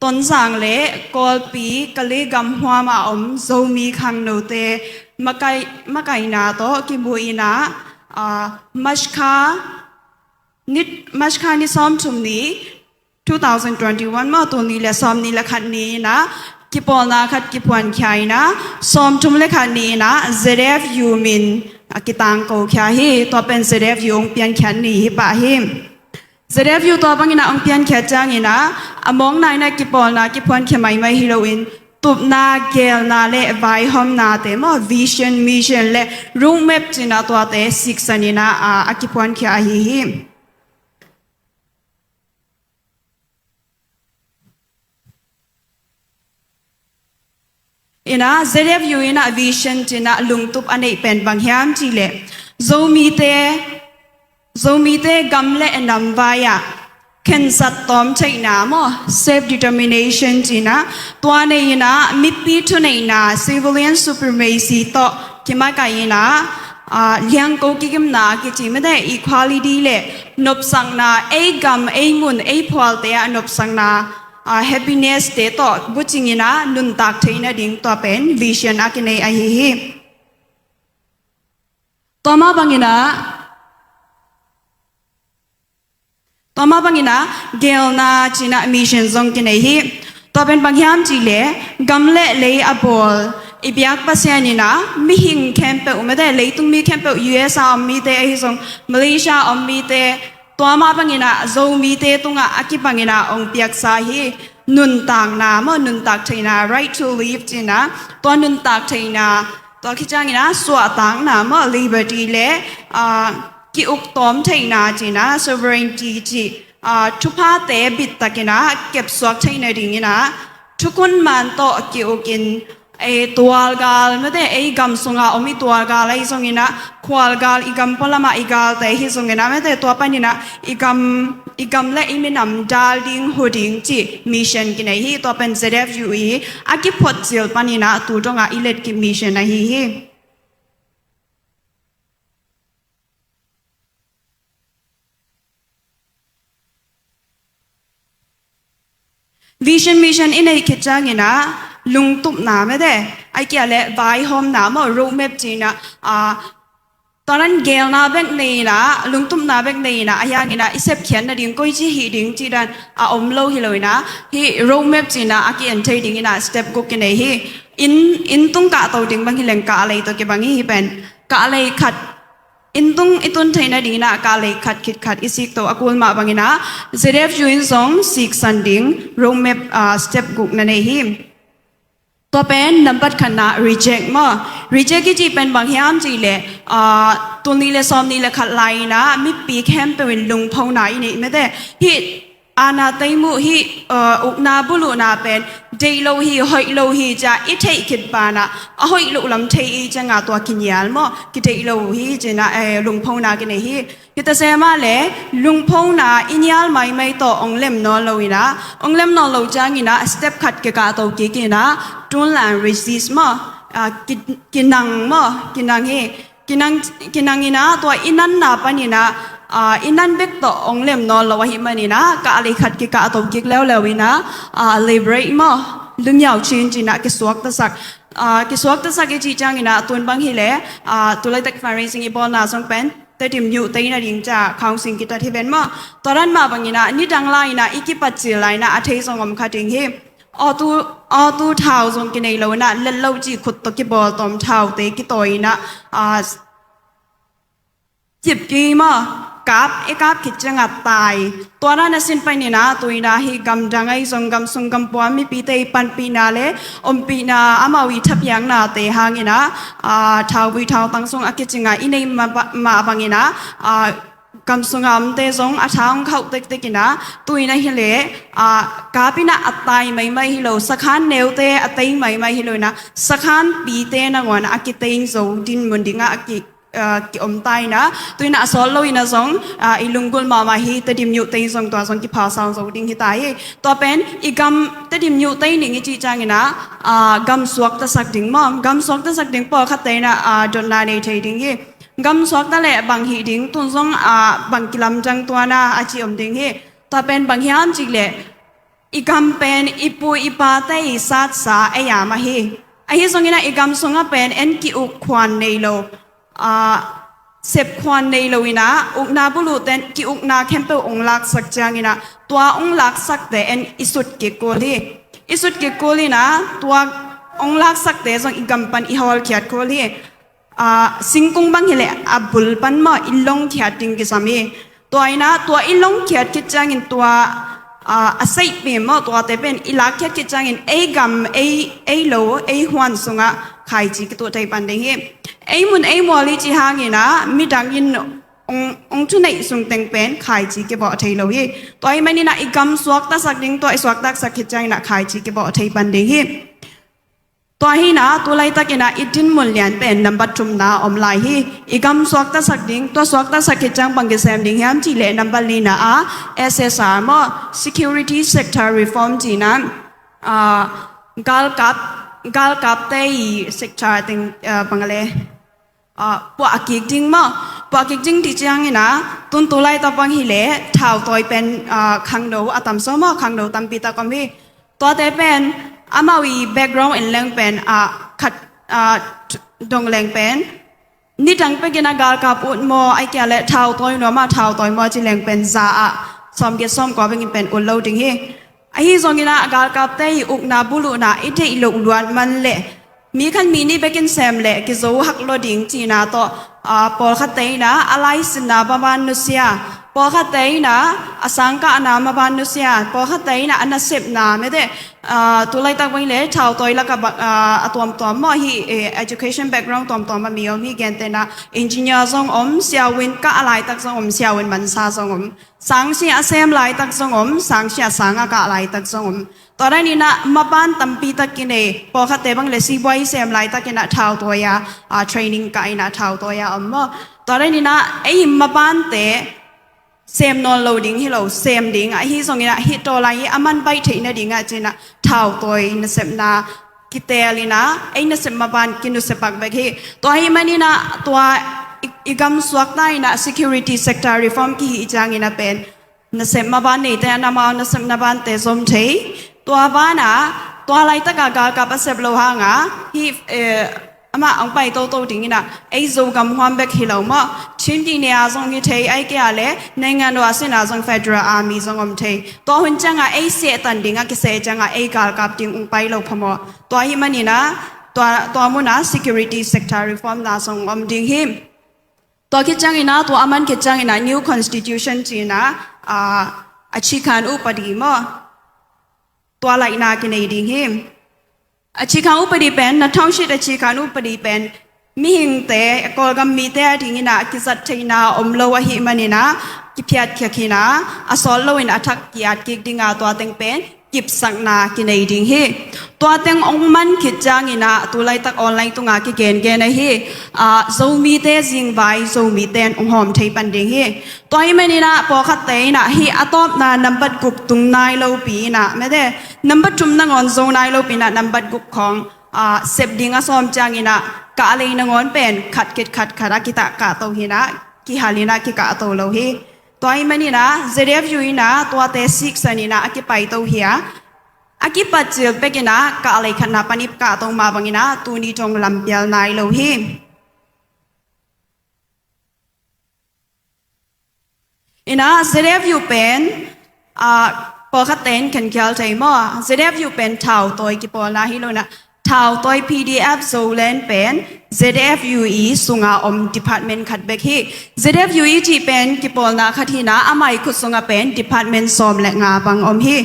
Tonzang le Kawlpi Kalay gam huam a om Zomi khangnote makai, makaihna tawh kimu in ah, ah, March kha ni, March kha ni sawmthum ni, two thousand twenty-one maw, tul nih le sawmnih le khat ni in ah kipawlna khat kiphuankhia in ah, sawmthum le khat ni in ah Z F U min a kitangkokhia hi. Tua pen Z F U hong piankhiat ni hi pah hi. Z F U tua bangin ah hong piankhiat ciangin ah, a mawkna in ah kipawlna kiphuankhia maimai hi loin, tupna, geelna le vaihawmnate maw, vision, mission le roadmap ci-in ah tuate siksan in ah, a, a kiphuankhia ahi hi. In ah Z F U in ah vision ci-in ah lungtup a neih pen bang hiam cih leh, Zomite, Zomite gam le nam vai-ah khensat tawm theihna maw, self determination ci-in ah, tua nei in ah mipi thuneihna, civilian supremacy tawh kimakaih in ah, ah, liangko kigimna kici mite, equality le nopsakna, ei gam, ei mun, ei phualte ah nopsakna, ah, happiness te tawh bucing in ah nuntak theih nading tua pen vision a kinei ahi hi. Tua mah bangin ah, tua mah bangin ah geelna ci-in ah mission zong kinei hi. Tua pen bang hiam cih leh, gam le lei a bawl i biak Pasian in ah mihing khempeuh mite, leitung mi khempeuh, U S a om mite ahi zong, Malaysia a om mite, tua mah bangin ah Zomite tungah a kibangin ah hong piaksa hi. Nuntakna maw, nuntak theihna, right to live ci-in ah, tua nuntak theihna, tua khit ciangin ah suahtakna maw, liberty le, ah, ki-uk tawm theihna ci-in ah, sovereignty cih, ah, thuphate bittakin ah kepsuak theih nadingin ah, thukhun man tawh ki-ukin, ei tualgal mite, ei gam sunga om i tualgal ahi zongin ah, khualgal, i gam pualamah i galte ahi zongin ah mite, tua panin ah i gam, i gam le i minam dal ding, hu ding cih mission kinei hi. Tua pen Z F U i a kiphuat cil panin ah tu dongah i letkip mission ahi hi. Vision mission i neih khit ciangin ah lungtupna mite, ahih kei leh vaihawmna maw, roadmap ci-in ah, ah, tua dan geelna bek nei in ah, lungtupna bek nei in ah, a hiangin ah i sepkhiat nading koici hih ding cih dan a om lo hi lo in ah, hih roadmap ci-in ah a ki-en thei dingin ah step guk kinei hi. Inn, inn tung kahto ding bang hi leng kahlei tawh kibang hi. Hih pen kahlei khat, inn tung i tun theih nadingin ah kahlei khat khit khat i sikto a kul mah bangin ah Z F U in zong siksan ding roadmap, ah, step guk na nei hi. Tua pen nambat khatna reject maw. Reject i cih pen bang hiam cih leh, ah, tul nih le sawmnih le khat lai-in ah mipi khempeuh in lungphona i neih mite. Hih aana teimuh, hih, ah, ukna buluhna pen deih lo hi, hoih lo hi ci-a i theih khit banah, a hoih loh lam thei i ciangah tua kinial maw, kideih lo hi ci-in ah, eh, lungphona kinei hi. Hi ta se mah leh lungphona i nial maimai tawh hong lem nawn lo in ah, hong lem nawn lo ciangin ah step khat kikahto kik in ah, tun lan resist maw, ah, ki, kinang maw, kinang hi. Kinang, kinang in ah tua i nanna panin ah, ah, i nan bek tawh hong lem nawn lo ahih manin ah, kahlei khat kikahto kik leuleu in ah, ah, liberate maw, lumiau cin ci-in ah kisuaktasak. Ah, kisuaktasak i cih ciangin ah tun bang hi leh, ah, tu laitak fundraising i bawlna zong pen Tedim youth te in a ding ci-a counseling kitat hi ven maw. Tua dan mah bangin ah nidang lai-in ah i kipat cil lai-in ah a thei zong om kha ding hi. Auto, auto thau zong kinei lo in ah, let lo cih khut tawh kibawl tawm thaute kitawi in ah, ah, cipki maw, kap, i kap khit ciangah tai. Tua dan a sin panin ah, tu-in ah hih gamdang ahi zong, gamsung gampua mipite i panpihna le ompihna, amau i thapiaknate hangin ah, aa, thauvui thautang sung a kicing a i neih mah ba-, mah bangin ah, aa, gamsung a omte zong a tha hong khauh tektek in ah, tu-in ah hi leh, aa, kap in ah a tai maimai hi lo, sakhan neute a tei maimai hi lo in ah, sakhanpite nangawn a kitei zo dinmun ding ah a ki, aa, kiom ta in ah, tu-in ah a sawt lo in ah zong, aa, i lunggulh mahmah hi, Tedim youth te in zong tua zong kiphasal zo ding hi ta hi. Tua pen i gam, Tedim youth te in ding i cih ciangin ah, aa, gam suaktasak ding maw? Gam suaktasak ding pawlkhatte in ah, aa, dotna nei thei ding hi. Gam suakta leh bang hih ding, tun zong, aa, bang kilamdang tuan a, a ci om ding hi. Tua pen bang hiam cih leh, i gam pen i pu i pate i satsa ei a mah hi. Ahi zongin ah i gam sungah pen en ki-uk khuan nei lo, aa, sep khuan nei lo in ah, ukna buluhte in ki-ukna khempeuh hong laksak ciangin ah, tua hong laksakte en i sut kik kul hi. I sut kik kul in ah, tua hong laksakte zong i gam pan i hawlkhiat kul hi. Aa, singkung bang hi leh a bul pan maw i longkhiat ding kisam hi. Tua in ah, tua i longkhiat khit ciangin tua, aa, a seihpim maw, tuate pen i lakkhiat khit ciangin ei gam, ei, ei lo, ei huan sungah khaici kituh thei pan ding hi. Ei mun ei mual i cih hangin ah midang in hong, hong thuneih sung teng pen khaici kibawh thei lo hi. Tua ahih manin ah i gam suaktasak ding, tua i suaktasak khit ciangin ah khaici kibawh thei pan ding hi. Tua hi in ah, tu laitakin ah i dinmun lian pen nambat thumna om lai hi. I gam suaktasak ding, tua suaktasak khit ciang bang kisem ding hiam cih leh nambat lina ah S S R maw, security sector reform cih in ah, aa, galkap, galkapte i sector teng, aa, bang a le, aa, puah kik ding maw? Puah kik ding cih ciangin ah, tun tu laitak bang hi leh thautawi pen, aa, khangno a tam zaw maw, khangno tampi tak om hi. Tuate pen amau i background en leng pen, aa, khat, aa, dong leng pen nidang pekin ah galkap ut maw, ahih kei leh thautawi nuam ah thautawi maw ci leng pen za ah sawmgiat sawmkua bek in pen ut lo ding hi. Ahi zongin ah galkapte i ukna buluhna i deih loh luat man leh mi khat mi nih bekin sem leh kizo hak lo ding cihna tawh, aa, pawlkhatte in ah a laisinna maban nusia, pawlkhatte in ah a sangkahna maban nusia, pawlkhatte in ah a nasepna mete, aa, tu laitak bang hi leh thautawi lakah ba, aa, a tuamtuam maw hi, eh, education background tuamtuam a mi om hi, gentehna engineer zong om, siavuan kah a laitak zong om, siavuan mansa zong om. Sangsia a sem laitak zong om, sangsia sang a kah laitak zong om. Tua dan in ah maban tampi tak kinei, pawlkhatte bang le sibuai sem laitakin ah thautawi a, aa, training kah in ah thautawi a om maw. Tua dan in ah ei mabante sem nawn lo ding hi lo, sem ding ahi zongin ah hih tawlai hi a man baih theih nading ah ci-in ah thautawi nasepna kitel in ah ei nasep maban kinusia pak bek hi. Tua ahih manin ah tua i, i gam suakta in ah security sector reform kihih ciangin ah pen nasep maban neite in ah amau nasep mabante zom thei. Tua banah tua laitak ah galkap a sep loh hang ah hih, eh, amah hong pai toto ding in ah ei Zogam huam bek hi lo maw, Chin Dine ah zong hi thei, ahih kei leh naingan ua sin ah zong Federal Army zong om thei. Tua hun ciang ah ei sehtan ding a kiseh ciang ah ei galkap ding hong pai lo phamawh. Tua ahih manin ah tua, tua mun ah security sector reform na zong om ding hi. Tua khit ciangin ah, tua a man khit ciangin ah new constitution ci-in ah, aa, a cikhan upadi maw, tua laihna kinei ding hi. A cikhan upadi pen, Nathawngshit a cikhan upadi pen mihingte, Kawlgam mite a dingin ah a kizat theihna om lo ahih manin ah kiphiatkhia khin a, a sawt loin a thak ki-at kik ding a, tua teng pen kipsakna kinei ding hi. Tua teng hong man khit ciangin ah, tu laitak online tungah kigengen ahi, aa, Zomite zingvai Zomite in hong hawm thei pan ding hi. Tua ahih manin ah pawlkhatte in ah hih a tawpna nambat guk tung nai lopi in ah, mete, nambat thum nangawn zo nai lopi in ah nambat guk khawng, aa, sep ding a sawm ciangin ah kahlei nangawn pen khat khit khat khat a kitah kahto hi in ah, kihal in ah kikahto lo hi. Tua ahih manin ah Z F U in ah tuate siksan in ah a kipaito hi a, a kipat cil pek in ah kahlei khatna pan i kahto mah bangin ah tuni thong lampial nai lo hi. In ah Z F U pen, aa, pawlkhatte in khenkhial thei maw, Z F U pen thautawi kipawlna hi lo in ah, Thautawi P D F Zoland pen Z F U E sunga om department khat bek hi. Z F U E cih pen kipawlna khat hi-in ah, amah i khut sungah pen department sawm le nga bang om hi.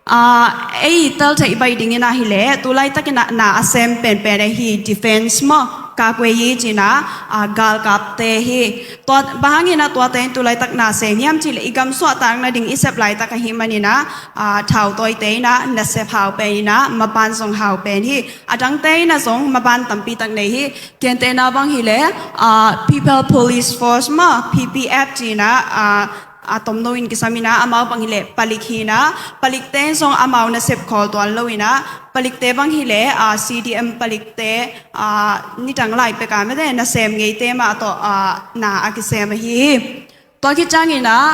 Ah, ei tel theih baih dingin ah hi leh, tu laitakin ah na a sem penpen ahi defense maw, kakuei i cihna, ah, galkapte hi. Tua, bang hangin ah tuate in tu laitak na sem hiam cih leh, i gam suahtak nading i sep laitak ahih manin ah, ah, thautawite in ah nasep hau pen in ah, maban zong hau pen hi. A dangte in ah zong maban tampi tak nei hi. Gentehna bang hi leh, ah, People Police Force maw, P P F cihna, ah, a tomno in kisam in ah, amau bang hi leh palik hi-in ah, palikte in zong amau nasep khawl tuan lo in ah, palikte bang hi leh, ah, C D M palikte, ah, nidang lai pek a mete nasem ngeite mah tawh, ah, na a kisem ahi hi. Tua khit ciangin ah,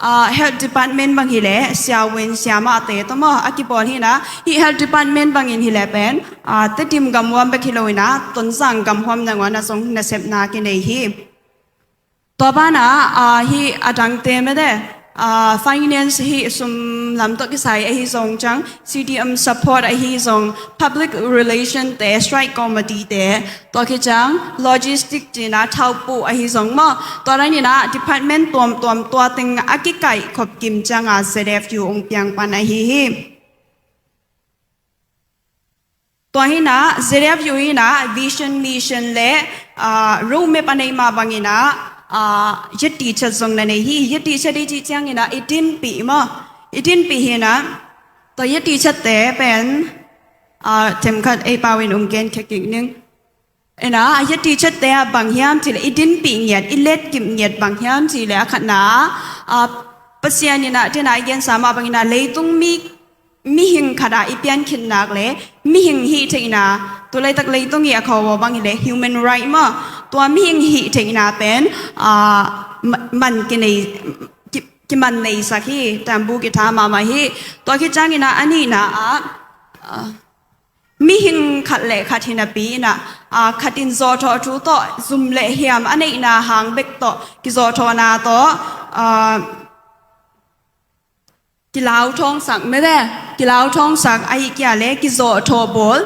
ah, Health Department bang hi leh, siavuan siamahte tawh maw, a kipawl hi-in ah, hih Health Department bangin hi leh pen, ah, Tedim gamhuam bek hi lo-in ah, Tonzang gamhuam nangawn ah zong nasepna kinei hi. Tua banah, ah, hih a dangte mete, ah, finance hih sum lam tawh kisai ahi zong ciang, C D M support ahi zong, public relation te, strike committee te, tua khit ciang logistic cihna thaupuh ahi zong maw, tua dan in ah department tuamtuam tua teng a kikaihkhop kim cianga Z F U hong piang pan ahi hi. Tua hi-in ah Z F U in ah vision, mission le, ah, roadmap a neih mah bangin ah, ah, yattichat zong na nei hi. Yattichat i cih ciangin ah i dinpih maw, i dinpih hi-in ah, tua yattichatte pen, ah, themkhat ei pau in hong genkhia kik ning. In ah, a yattichatte ah bang hiam cih leh, i dinpih ngiat, i letkip ngiat bang hiam cih leh, a khatna, ah, Pasian in ah, tu-in ah i gensa mah bangin ah, leitung mi, mihing khat ah i piankhin nak leh, mihing hih theihna, tu laitak leitung i a khawh bang hi leh, human right maw, tua mihing hih theihna pen, ah, ma-, man kinei, ki, kiman neisak hi, tambu kitha mahmah hi. Tua khit ciangin ah, a nihna ah, ah, mihing khat le khat hi napi in ah, ah, khat in zawhthawh thu tawh zum le hiam a neihna hang bek tawh kizawhthawhna tawh, ah, kilauthawngsak mete, kilauthawngsak ahih kei leh kizawhthawh bawl,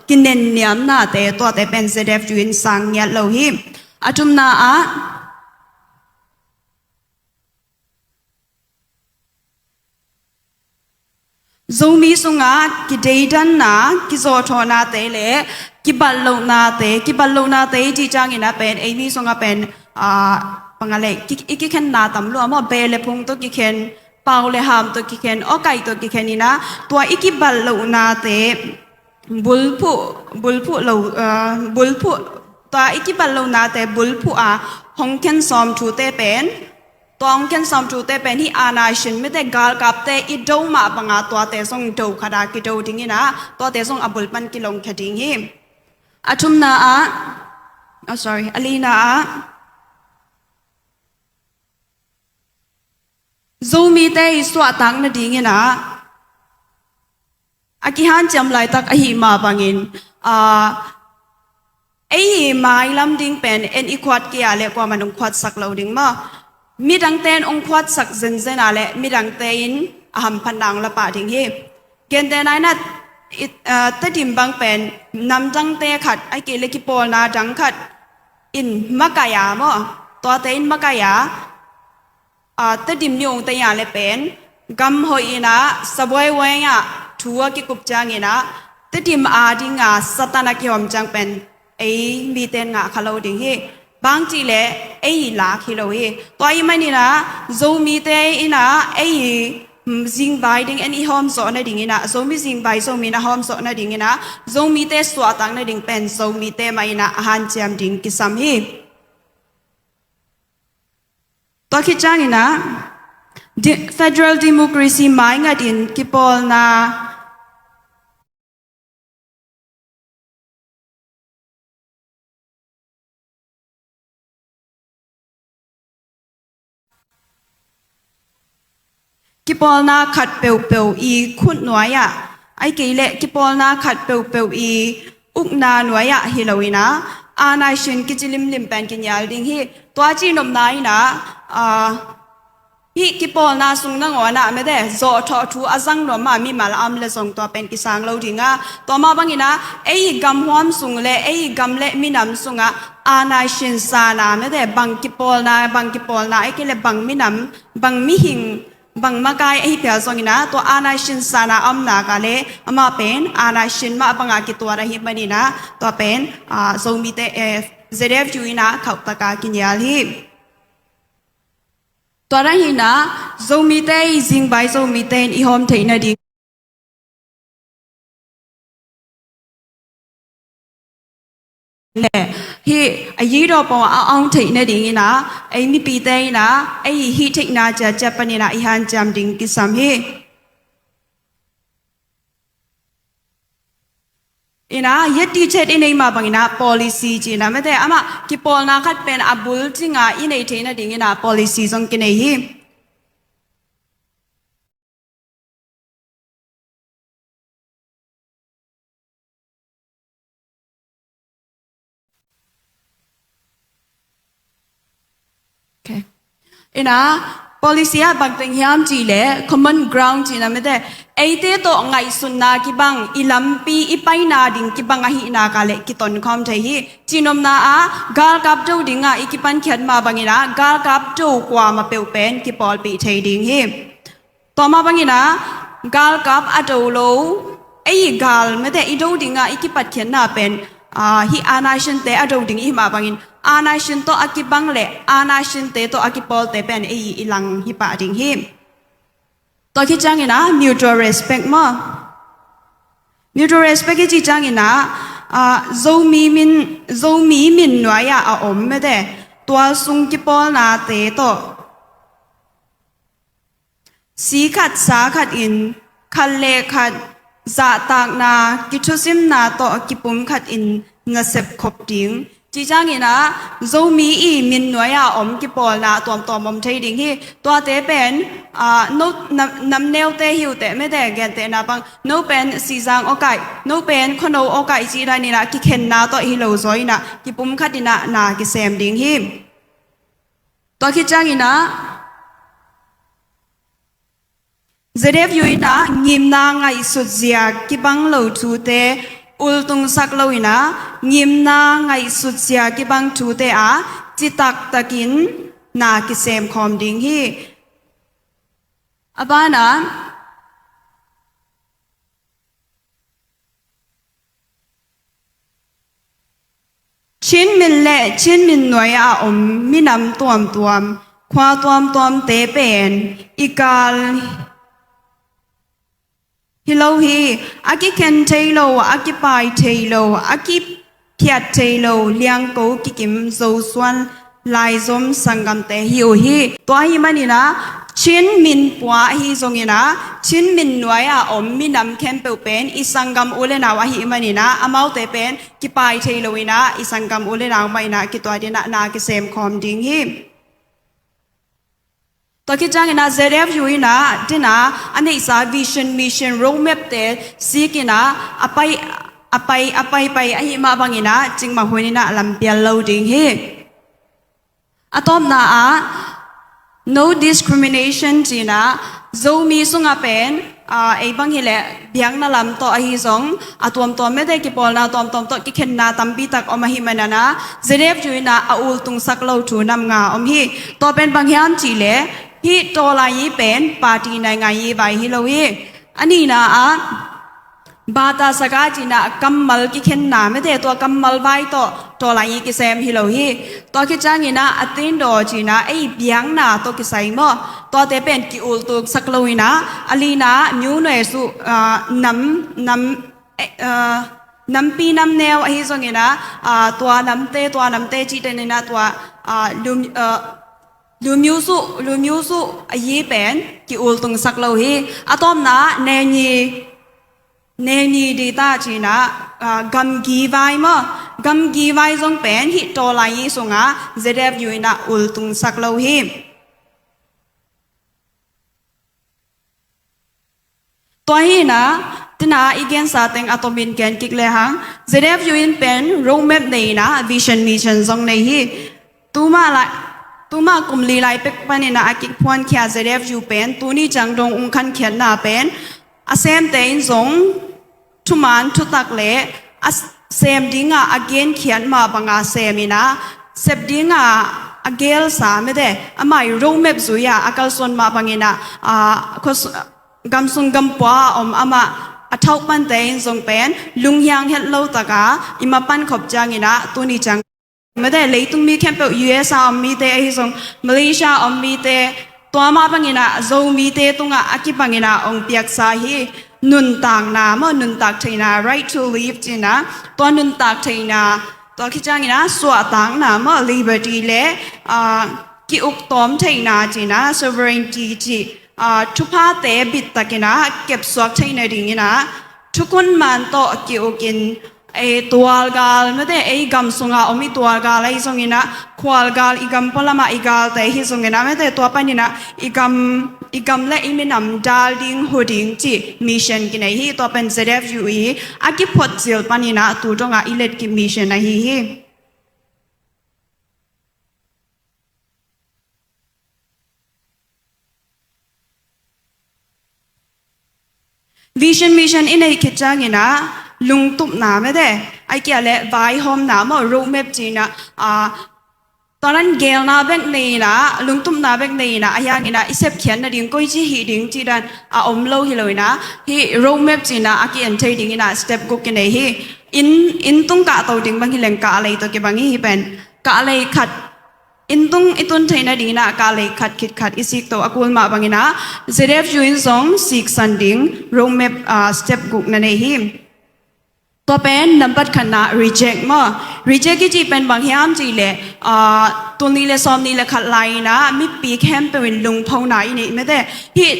kinenniamnate, tuate pen Z F U in sang ngiat lo hi. A thumna ah, Zomi sungah kideidanna, kizawhthawhnate le kibatlohnate, kibatlohnate i cih ciangin ah pen, ei mi sungah pen, ah, bang a leh, ki, i kikhenna tam lua maw, beh le phung tawh kikhen, pau le ham tawh kikhen, awkaih tawh kikhen in ah, tua i kibatlohnate, bulphuh, bulphuh lo, ah, bulphuh, tua i kibatlohnate bulphuh a hong khen sawm thute pen, tua hong khen sawm thute pen hih aana sin mite galkapte i do mah banga tuate zong do khat a kido ding in ah, tuate zong a bul pan kilongkhia ding hi. A thumna ah, oh, sorry, a lina ah, Zomite i suahtak nading in ah, a kihanciam laitak ahih mah bangin, ah, ei i mailam ding pen en i khuat kei a leh kuaman hong khuatsak lo ding maw. Midangte in hong khuatsak zenzen a leh midangte in a hamphatna hong la pah ding hi. Gentehna in ah, i, ah, Tedim bang pen namdangte khat, ahih kei leh kipawlna dang khat in makaih a maw, tuate in makaih a, ah, Tedim nih hong tei a leh pen, gam hoih in ah, sabuai weng ah thu a kikup ciangin ah, Tedim adinga Satan a kihawm ciang pen, ei mite in ngah kha lo ding hi. Bang cih leh, ei i lak hi lo hi. Tua ahih manin ah, Zomite in ah, ei i, mm, zingvai ding en i hawm zawh nading in ah, Zomi zingvai Zomi in a hawm zawh nading in ah, Zomite suahtak nading pen, Zomite mah in ah, a hanciam ding kisam hi. Tua khit ciangin ah, di-, federal democracy maingatin kipawlna, kipawlna khat peuhpeuh i khut nuai ah, ahih kei leh kipawlna khat peuhpeuh i ukna nuai ah hi lo in ah, aana sin kici limlim pen kinial ding hi. Tua cihnopna in ah, ah, hih kipawlna sung nangawn ah mete zawhthawh thu a zang nuam mah mimal a om le zong tua pen kisang lo ding a, tua mah bangin ah ei gamhuam sung le ei gam le minam sungah anai sinsan a mete bang kipawlna, bang kipawlna ei kei le bang minam, bang mihing, bang makai ei phial zongin ah tua anai sinsan a a om nak a le amah pen anai sin mah bangah kituat ahih manin ah tua pen, ah, Zomite, eh, Z F U in ah khauhtak a kinial hi. Tua ahih manin ah Zomite i zingbai Zomite in i hawm theih nading le hih a yidaw pawng a hawm theih nadingin ah ei mipite in ah ei hih theihna ciatciat panin ah i hanciam ding kisam hi. In ah, yet ti chet i nei mah bangin ah policy ci-in ah mete amah kipawlna khat pen a bul cingah i nei theih nadingin ah policy zong kinei hi. Okay. In ah, policy ah bang teng hiam cih leh common ground ci-in ah mete eite tawh ngaihsutna kibang, i lampi i paina ding kibang ahih nak a le kitonkhawm thei hi. Cihnopna ah galkap do dingah i kipankhiat mah bangin ah galkap do kuamah peuh pen kipawlpih thei ding hi. Tua mah bangin ah galkap a do lo, ei gal mete i do dingah i kipatkhiatna pen, ah, hih anai sinte a do ding i hih mah bangin anai sin tawh a kibang le anai sinte tawh a kipawlte pen ei i lang hi pah ding hi. Tua khit ciangin ah mutual respect maw? Mutual respect i cih ciangin ah, ah, Zomi min, Zomi min nuai-ah a om mete tual sung kipawlnate tawh si khat sa khat in khat le khat zahtakna kithusimna tawh kipum khat in nasep khop ding. Cih ciangin ah Zomi i min nuai-ah a om kipawlna tuamtuam om thei ding hi. Tuate pen, ah, no nam, namneute hi uh teh mete gentehna bang no pen Sihzang aw kaih, no pen Khuano aw kaih cih danin ah kikhenna tawh hi lo zaw in ah kipum khat in ah na kisem ding hi. Tua khit ciangin ah Z F U in ah ngimna ngaihsut zia kibang lo thute ultungsak lo in ah ngimna ngaihsut zia kibang thute ah citaktakin na kisem khawm ding hi. A banah Chin min le Chin min nuai-ah a om minam tuamtuam, khua tuamtuamte pen i kal hi lo hi. A kikhen thei lo, a kipai thei lo, a kiphiat thei lo, liangko kikim Zosuan laizom sanggamte hi uh hi. Tua ahih manin ah Chin min pua ahi zongin ah Chin min nuai-ah a om minam khempeuh pen i sanggam u le nau ahih manin ah amaute pen kipai thei lo in ah i sanggam u le nau mah in ah kituat in ah na kisem khawm ding hi. Tua khit ciangin ah Z F U in ah, tu-in ah a neihsa vision, mission, roadmap-te sik in ah a pai, a pai, a paipai ahih mah bangin ah cikmah hun in ah lampial lo ding hi. A tawpna ah no discrimination ci-in ah Zomi sungah pen, ah, ei bang hileh biakna lam tawh ahi zong a tuamtuam mete kipawlna tuamtuam tawh kikhenna tampi tak om ahih manin ah Z F U in ah a ultungsak lo thu nam nga om hi. Tua pen bang hiam cih leh hih tawlai-yi pen party naingan-yi vai hi lo hi. A nihna ah bata saka ci-in ah kammal kikhenna mete tua kammal vai tawh tawlai-yi kisem hi lo hi. Tua khit ciangin ah a tindaw ci-in ah ei biakna tawh kisai maw, tuate pen ki-ultungsak lo in ah a lina ah myu nue su, ah, nam, nam, eh, ah, nampi namneu ahi zongin ah, ah, tua namte, tua namte cih danin ah tua, ah, lum, ah, lumyu su, lumyu su a yi pen ki-ultungsak lo hi. A tawpna ah neni, neni dita ci-in ah, ah, gamgi vai maw, gamgi vai zong pen hih tawlai-yi sungah Z F U in ah ultungsak lo hi. Tua hi-in ah, tu-in ah i gensa teng a tomin gen kik lehang, Z F U in pen roadmap nei in ah vision mission zong nei hi. Tu mah lai, Tuma kum li lai pek panin ah a kiphuankhia Z F U pen tuni ciang dong ung khankhiatna pen a semte in zong thuman thutak le a sem dinga a genkhiat mah banga semin ah sep dinga a gelsa mete amah i roadmap zui-a a kalsuan mah bangin ah, ah, khos-, gamsung gampua a om amah a thauh pante in zong pen lunghiang het lo taka i mapan khop ciangin ah tuni ciang mete leitung mi khempeuh U S a om mite ahi zong Malaysia a om mite tua mah bangin ah Zomite tungah a kibangin ah ong piaksa hi. Nuntakna maw, nuntak theihna, right to live cihna, tua nuntak theihna, tua khit ciangin ah suahtakna maw, liberty le, ah, ki-uk tawm theihna cihna, sovereignty cih, ah, thuphate bittakin ah kepsuak theihna dingin ah thukhun man tawh ki-ukin, ei tualgal mete ei gam sunga om i tualgal ahi zongin ah khualgal i gam pualamah i galte hi zongin ah mete tua panin ah i gam, i gam le i minam dal ding hu ding cih mission kinei hi. Tua pen Z F U i a kiphuat cil panin ah tu dongah i letkip mission ahi hi. Vision mission i neih khit ciangin ah lungtupna mete ai kia le vaihawmna maw, roadmap cihna, ah, tua nan gelna bek nei in ah, lungtupna bek nei in ah, a hiangin ah i sepkhiat nading koici hih ding cih dan a om lo hi lo in ah, hih roadmap cihna a ki-en thei dingin ah step guk kinei hi. Inn, inn tung kahto ding bang hi leng kahlei tawh kibang hi. Hih pen kahlei khat, inn tung i tun theihna dingin ah kahlei khat khit khat i sikto a kul mah bangin ah Z F U in zong siksan ding roadmap, ah, step guk na nei hi. Tua pen nambat khatna reject maw. Reject i cih pen bang hiam cih leh, ah, tul nih le sawm nih le khat lai-in ah mipi khempeuh in lungphona i neih mete. Hih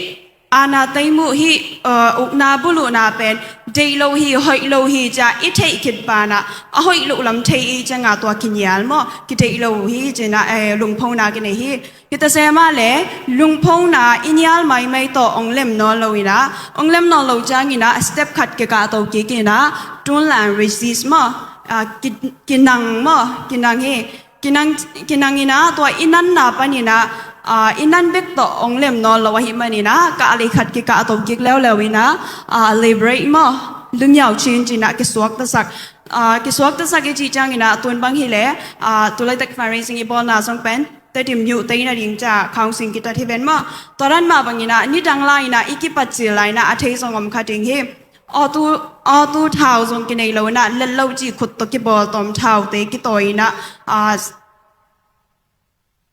aana teimuh hih, ah, ukna buluhna pen deih lo hi, hoih lo hi ci-a i theih khit banah a hoih loh lam thei i cianga tua kinial maw, kideih lo hi cihna, eh, lungphona kinei hi. Hita sema le lungphona i nial maimai tawh ong lem nawn lo in ah, ong lem nawn lo ciangin ah step khat kikahto kik in ah, tun lan resist maw, ah, ki-, kinang maw, kinang hi. Kinang, kinang in ah tua i nanna panin ah, ah, i nan bek tawh ong lem nawn lo ahih manin ah kahlei khat kikahto kik leuleu in ah, ah, liberate maw, lunniau cin cin ah kisuaktasak, ah, kisuaktasak i cih ciangin ah tun bang hi le, ah, tulaitak fundraising i bawlna zong pen Tedim youth te in a ding ca counseling kitat hi ven maw. Tua dan mah bangin ah nidang lai-in ah i kipat cil lai-in ah a thei zong om kha ding hi. Auto, auto thau zong kinei lo in ah let lo cih khut tawh kibawl tawm thaute kitawi in ah, ah,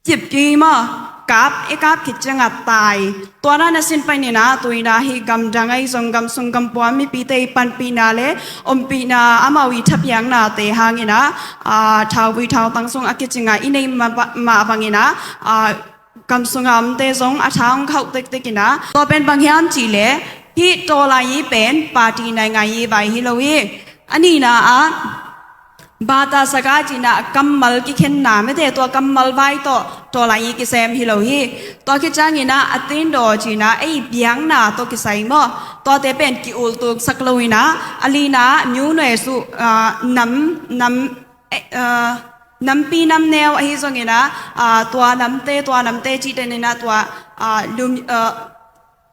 cipki maw, kap, i kap khit ciangah tai. Tua dan a sin panin ah tu in ah hih gamdang ahi zong gamsung gampua mipite i panpihna le ompihna amau i thapiaknate hangin ah, ah, thauvui thautang sung a kicingah i neih mah, mah bangin ah, ah, gamsunga omte zong a tha ong khauh tektek in ah. Tua pen bang hiam cih leh hih tawlai i pen party naingai i vai hi lo hi. A nihna ah bata saka cihna kammal kikhenna mete tua kammal vai tawh tawlai i kisem hi lo hi. Tua khit ciangin ah a tindaw cihna ei biakna tawh kisai maw. Tuate pen ki-ultuksak lo in ah a lina myu nue su, ah, nam, nam, eh, ah, nampi namneu ahi zongin ah, ah, tua namte, tua namte cihte in ah tua, ah, lum, ah,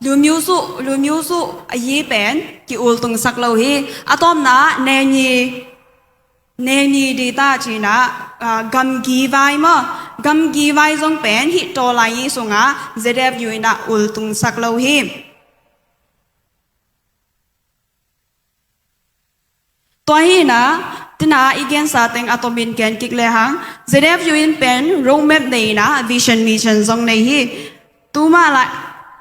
lumyu su, lumyu su ahi pen ki-ultungsak lo hi. A tawpna neni, neni dita cihna, ah, gamgi vai maw. Gamgi vai zong pen hih tawlai i sungah Z F U in ah ultungsak lo hi. Tua hi in ah, tu in ah i gensa teng a tomin gen kik lehang, Z F U in pen roadmap nei in ah, vision mission zong nei hi. Tuma lai,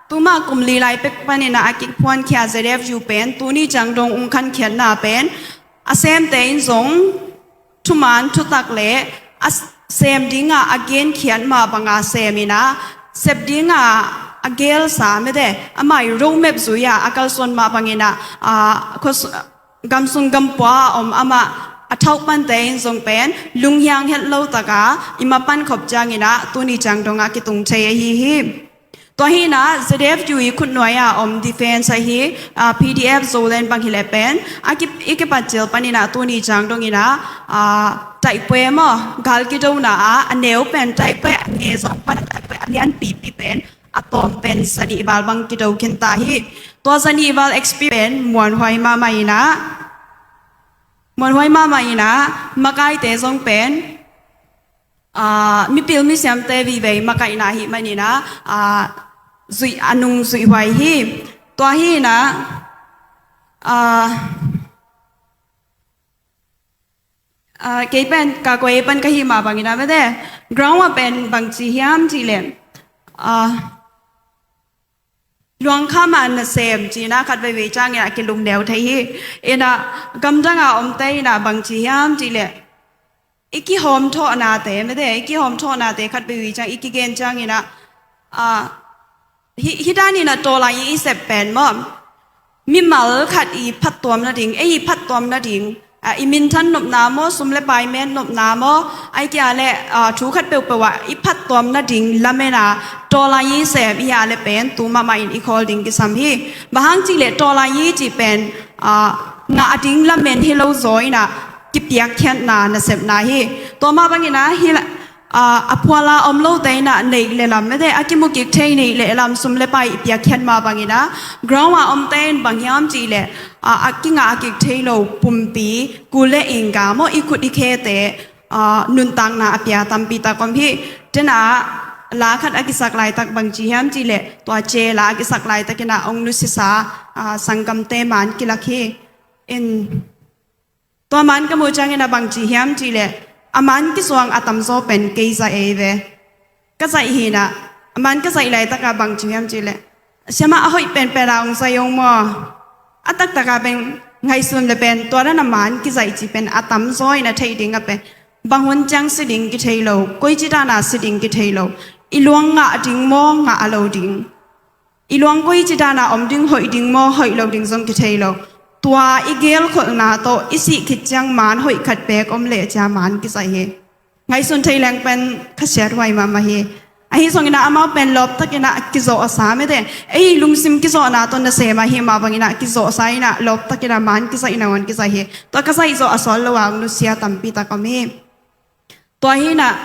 tuma kum li lai pek panin ah a kiphuankhia Z F U pen tuni ciang dong ung khankhiatna pen a semte in zong thuman thutak le a sem dinga a genkhiat mah banga semin ah sep dinga a gelsa mete amah i roadmap zui-a a kalsuan mah bangin ah, ah, khos-, gamsung gampua a om amah a thauh pante in zong pen lunghiang het lo taka i mapan khop ciangin ah tuni ciang dongah kitung thei ahi hi. Tua hi inah Z F U i khutnuai a om defense ahi, ah, P D F Zoland bang hi leh pen a ki, i kipat cil panin ah tuni ciang dongin ah, ah, taipue maw, gal kidona ah a neu pen taipue a ne zong pan taipue a lianpipi pen a tawm pen zanih val bang kido khin ta hi. Tua zanih val experience muanhuai mahmah inah, muanhuai mahmah inah makaite zong pen, ah, mipil misiamte vivei makaihna hi maninah, ah, zuih, a nung zuihhuai hi. Tua hi inah, ah, ah, kei pen ka koi pen ka hi mah bangin ah mete ground ah pen bangci hiam cih leh, ah, luangkham a nasem cih inah khat veivei ciangin ah kilungneu thei hi. Inah gamdang a omte inah bangci hiam cih leh i kihawm thawhnate mete, i kihawm thawhnate khat veivei ciang i kigen ciangin ah, ah, hi, hi danin ah tawlai i sep pen maw, mimal khat i phattuam nading, ei i phattuam nading, ah, i minthan nopna maw, sum le pai men nopna maw, ai kia le, ah, thu khat peuhpeuh ah i phattuam nading lamen a tawlai i sem i hia le pen tu mahmah in i khawl ding kisam hi. Bang hang cih leh tawlai i cih pen, ah, ngah ding lamen hi lo zaw inah kipiakkhiatna nasepna hi. Tua mah bangin ah hi la, ah, a phuala om lote inah neih le lam mete a kimukik thei neih le lam sum le pai i piakkhiat mah bangin ah ground a omte in bang hiam cih leh, ah, a kingah a kik thei lo pumpi, kul le ingga maw, i khut i khete, ah, nuntakna a pia tampi tak om hi. Tenah la khat a kisak laitak bangci hiam cih leh tua ce la a kisak laitakin ah ong nusisa, ah, sanggamte man kilak hi. In tua man ka muh ciangin ah bangci hiam cih leh a man kisuang a tamzaw pen kei zaih ei ve. Ka zaih hi inah a man ka zaih laitak ah bangci hiam cih leh siamah a hoih penpen a ong zaih ong maw. A taktak ah pen ngaihsun le pen tua dan a man kizaih cih pen a tamzaw in a theih ding ah pen bang hun ciang si ding kithei lo, koici dan a si ding kithei lo, i luang ngah ding maw, ngah a lo ding, i luang koici dan a om ding, hoih ding maw, hoih lo ding zong kithei lo. Tua i gelkholhna tawh i sih khit ciang man hoih khat beek om leh cia man kizaih hi. Ngaihsun thei leng pen khasiathuai mahmah hi. Ahi zongin ah amau pen lawptakin ah kizawhsa mete, ei lungsim kizawhna tawh nasem ahi mah bangin ah kizawhsa inah lawptakin ah man kizaihna wan kizaih hi. Tua ka zaih zawh a sawt lo a ong nusia tampi tak om hi. Tua hi inah,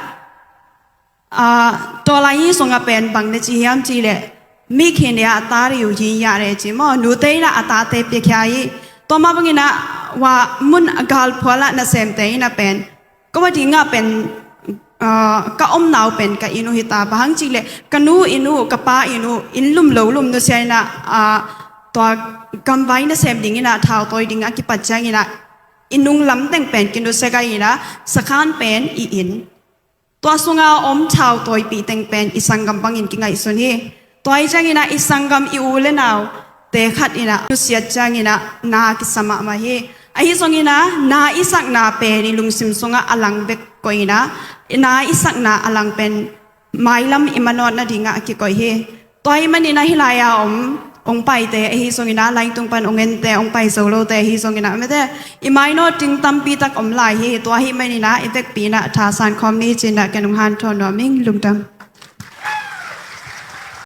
ah, tawlai i sungah pen bang na ci hiam cih leh mi khin a ta riu hi ya re ci maw, nute inah a tate piakhia hi. Tua mah bangin ah wa mun a galphual ah nasemte inah pen ka wa dingah pen, ah, ka omna uh pen ka inn uh hi ta, bang hang cih leh ka nu inn uh, ka pa inn uh, inn lum lo lum nusia inah, ah, tua gamvai nasem ding inah thautawi ding a kipat ciangin ah i nung lam teng pen kinusia gai inah sakhan pen i inn, tua sunga om thautawipih teng pen i sanggam bangin kingaihsun hi. Tua hi ciangin ah i sanggam i u le naute khat inah nusiat ciangin ah na kisa mahmah hi. Ahi zongin ah na i sakna pen i lungsim sungah a lang bek koih inah na i sakna a lang pen mailam i manawt nadingah a kikoih hi. Tua ahih manin ah hih lai-a om ong paite ahi zongin ah, lai tung pan ong ente, ong pai zo lote ahi zongin ah mete, i mainawt ding tampi tak om lai hi. Tua ahih manin ah i vekpi in ah thasan khawm ni ci-in ah ken ong hanthawn nuam ing. Lungdam.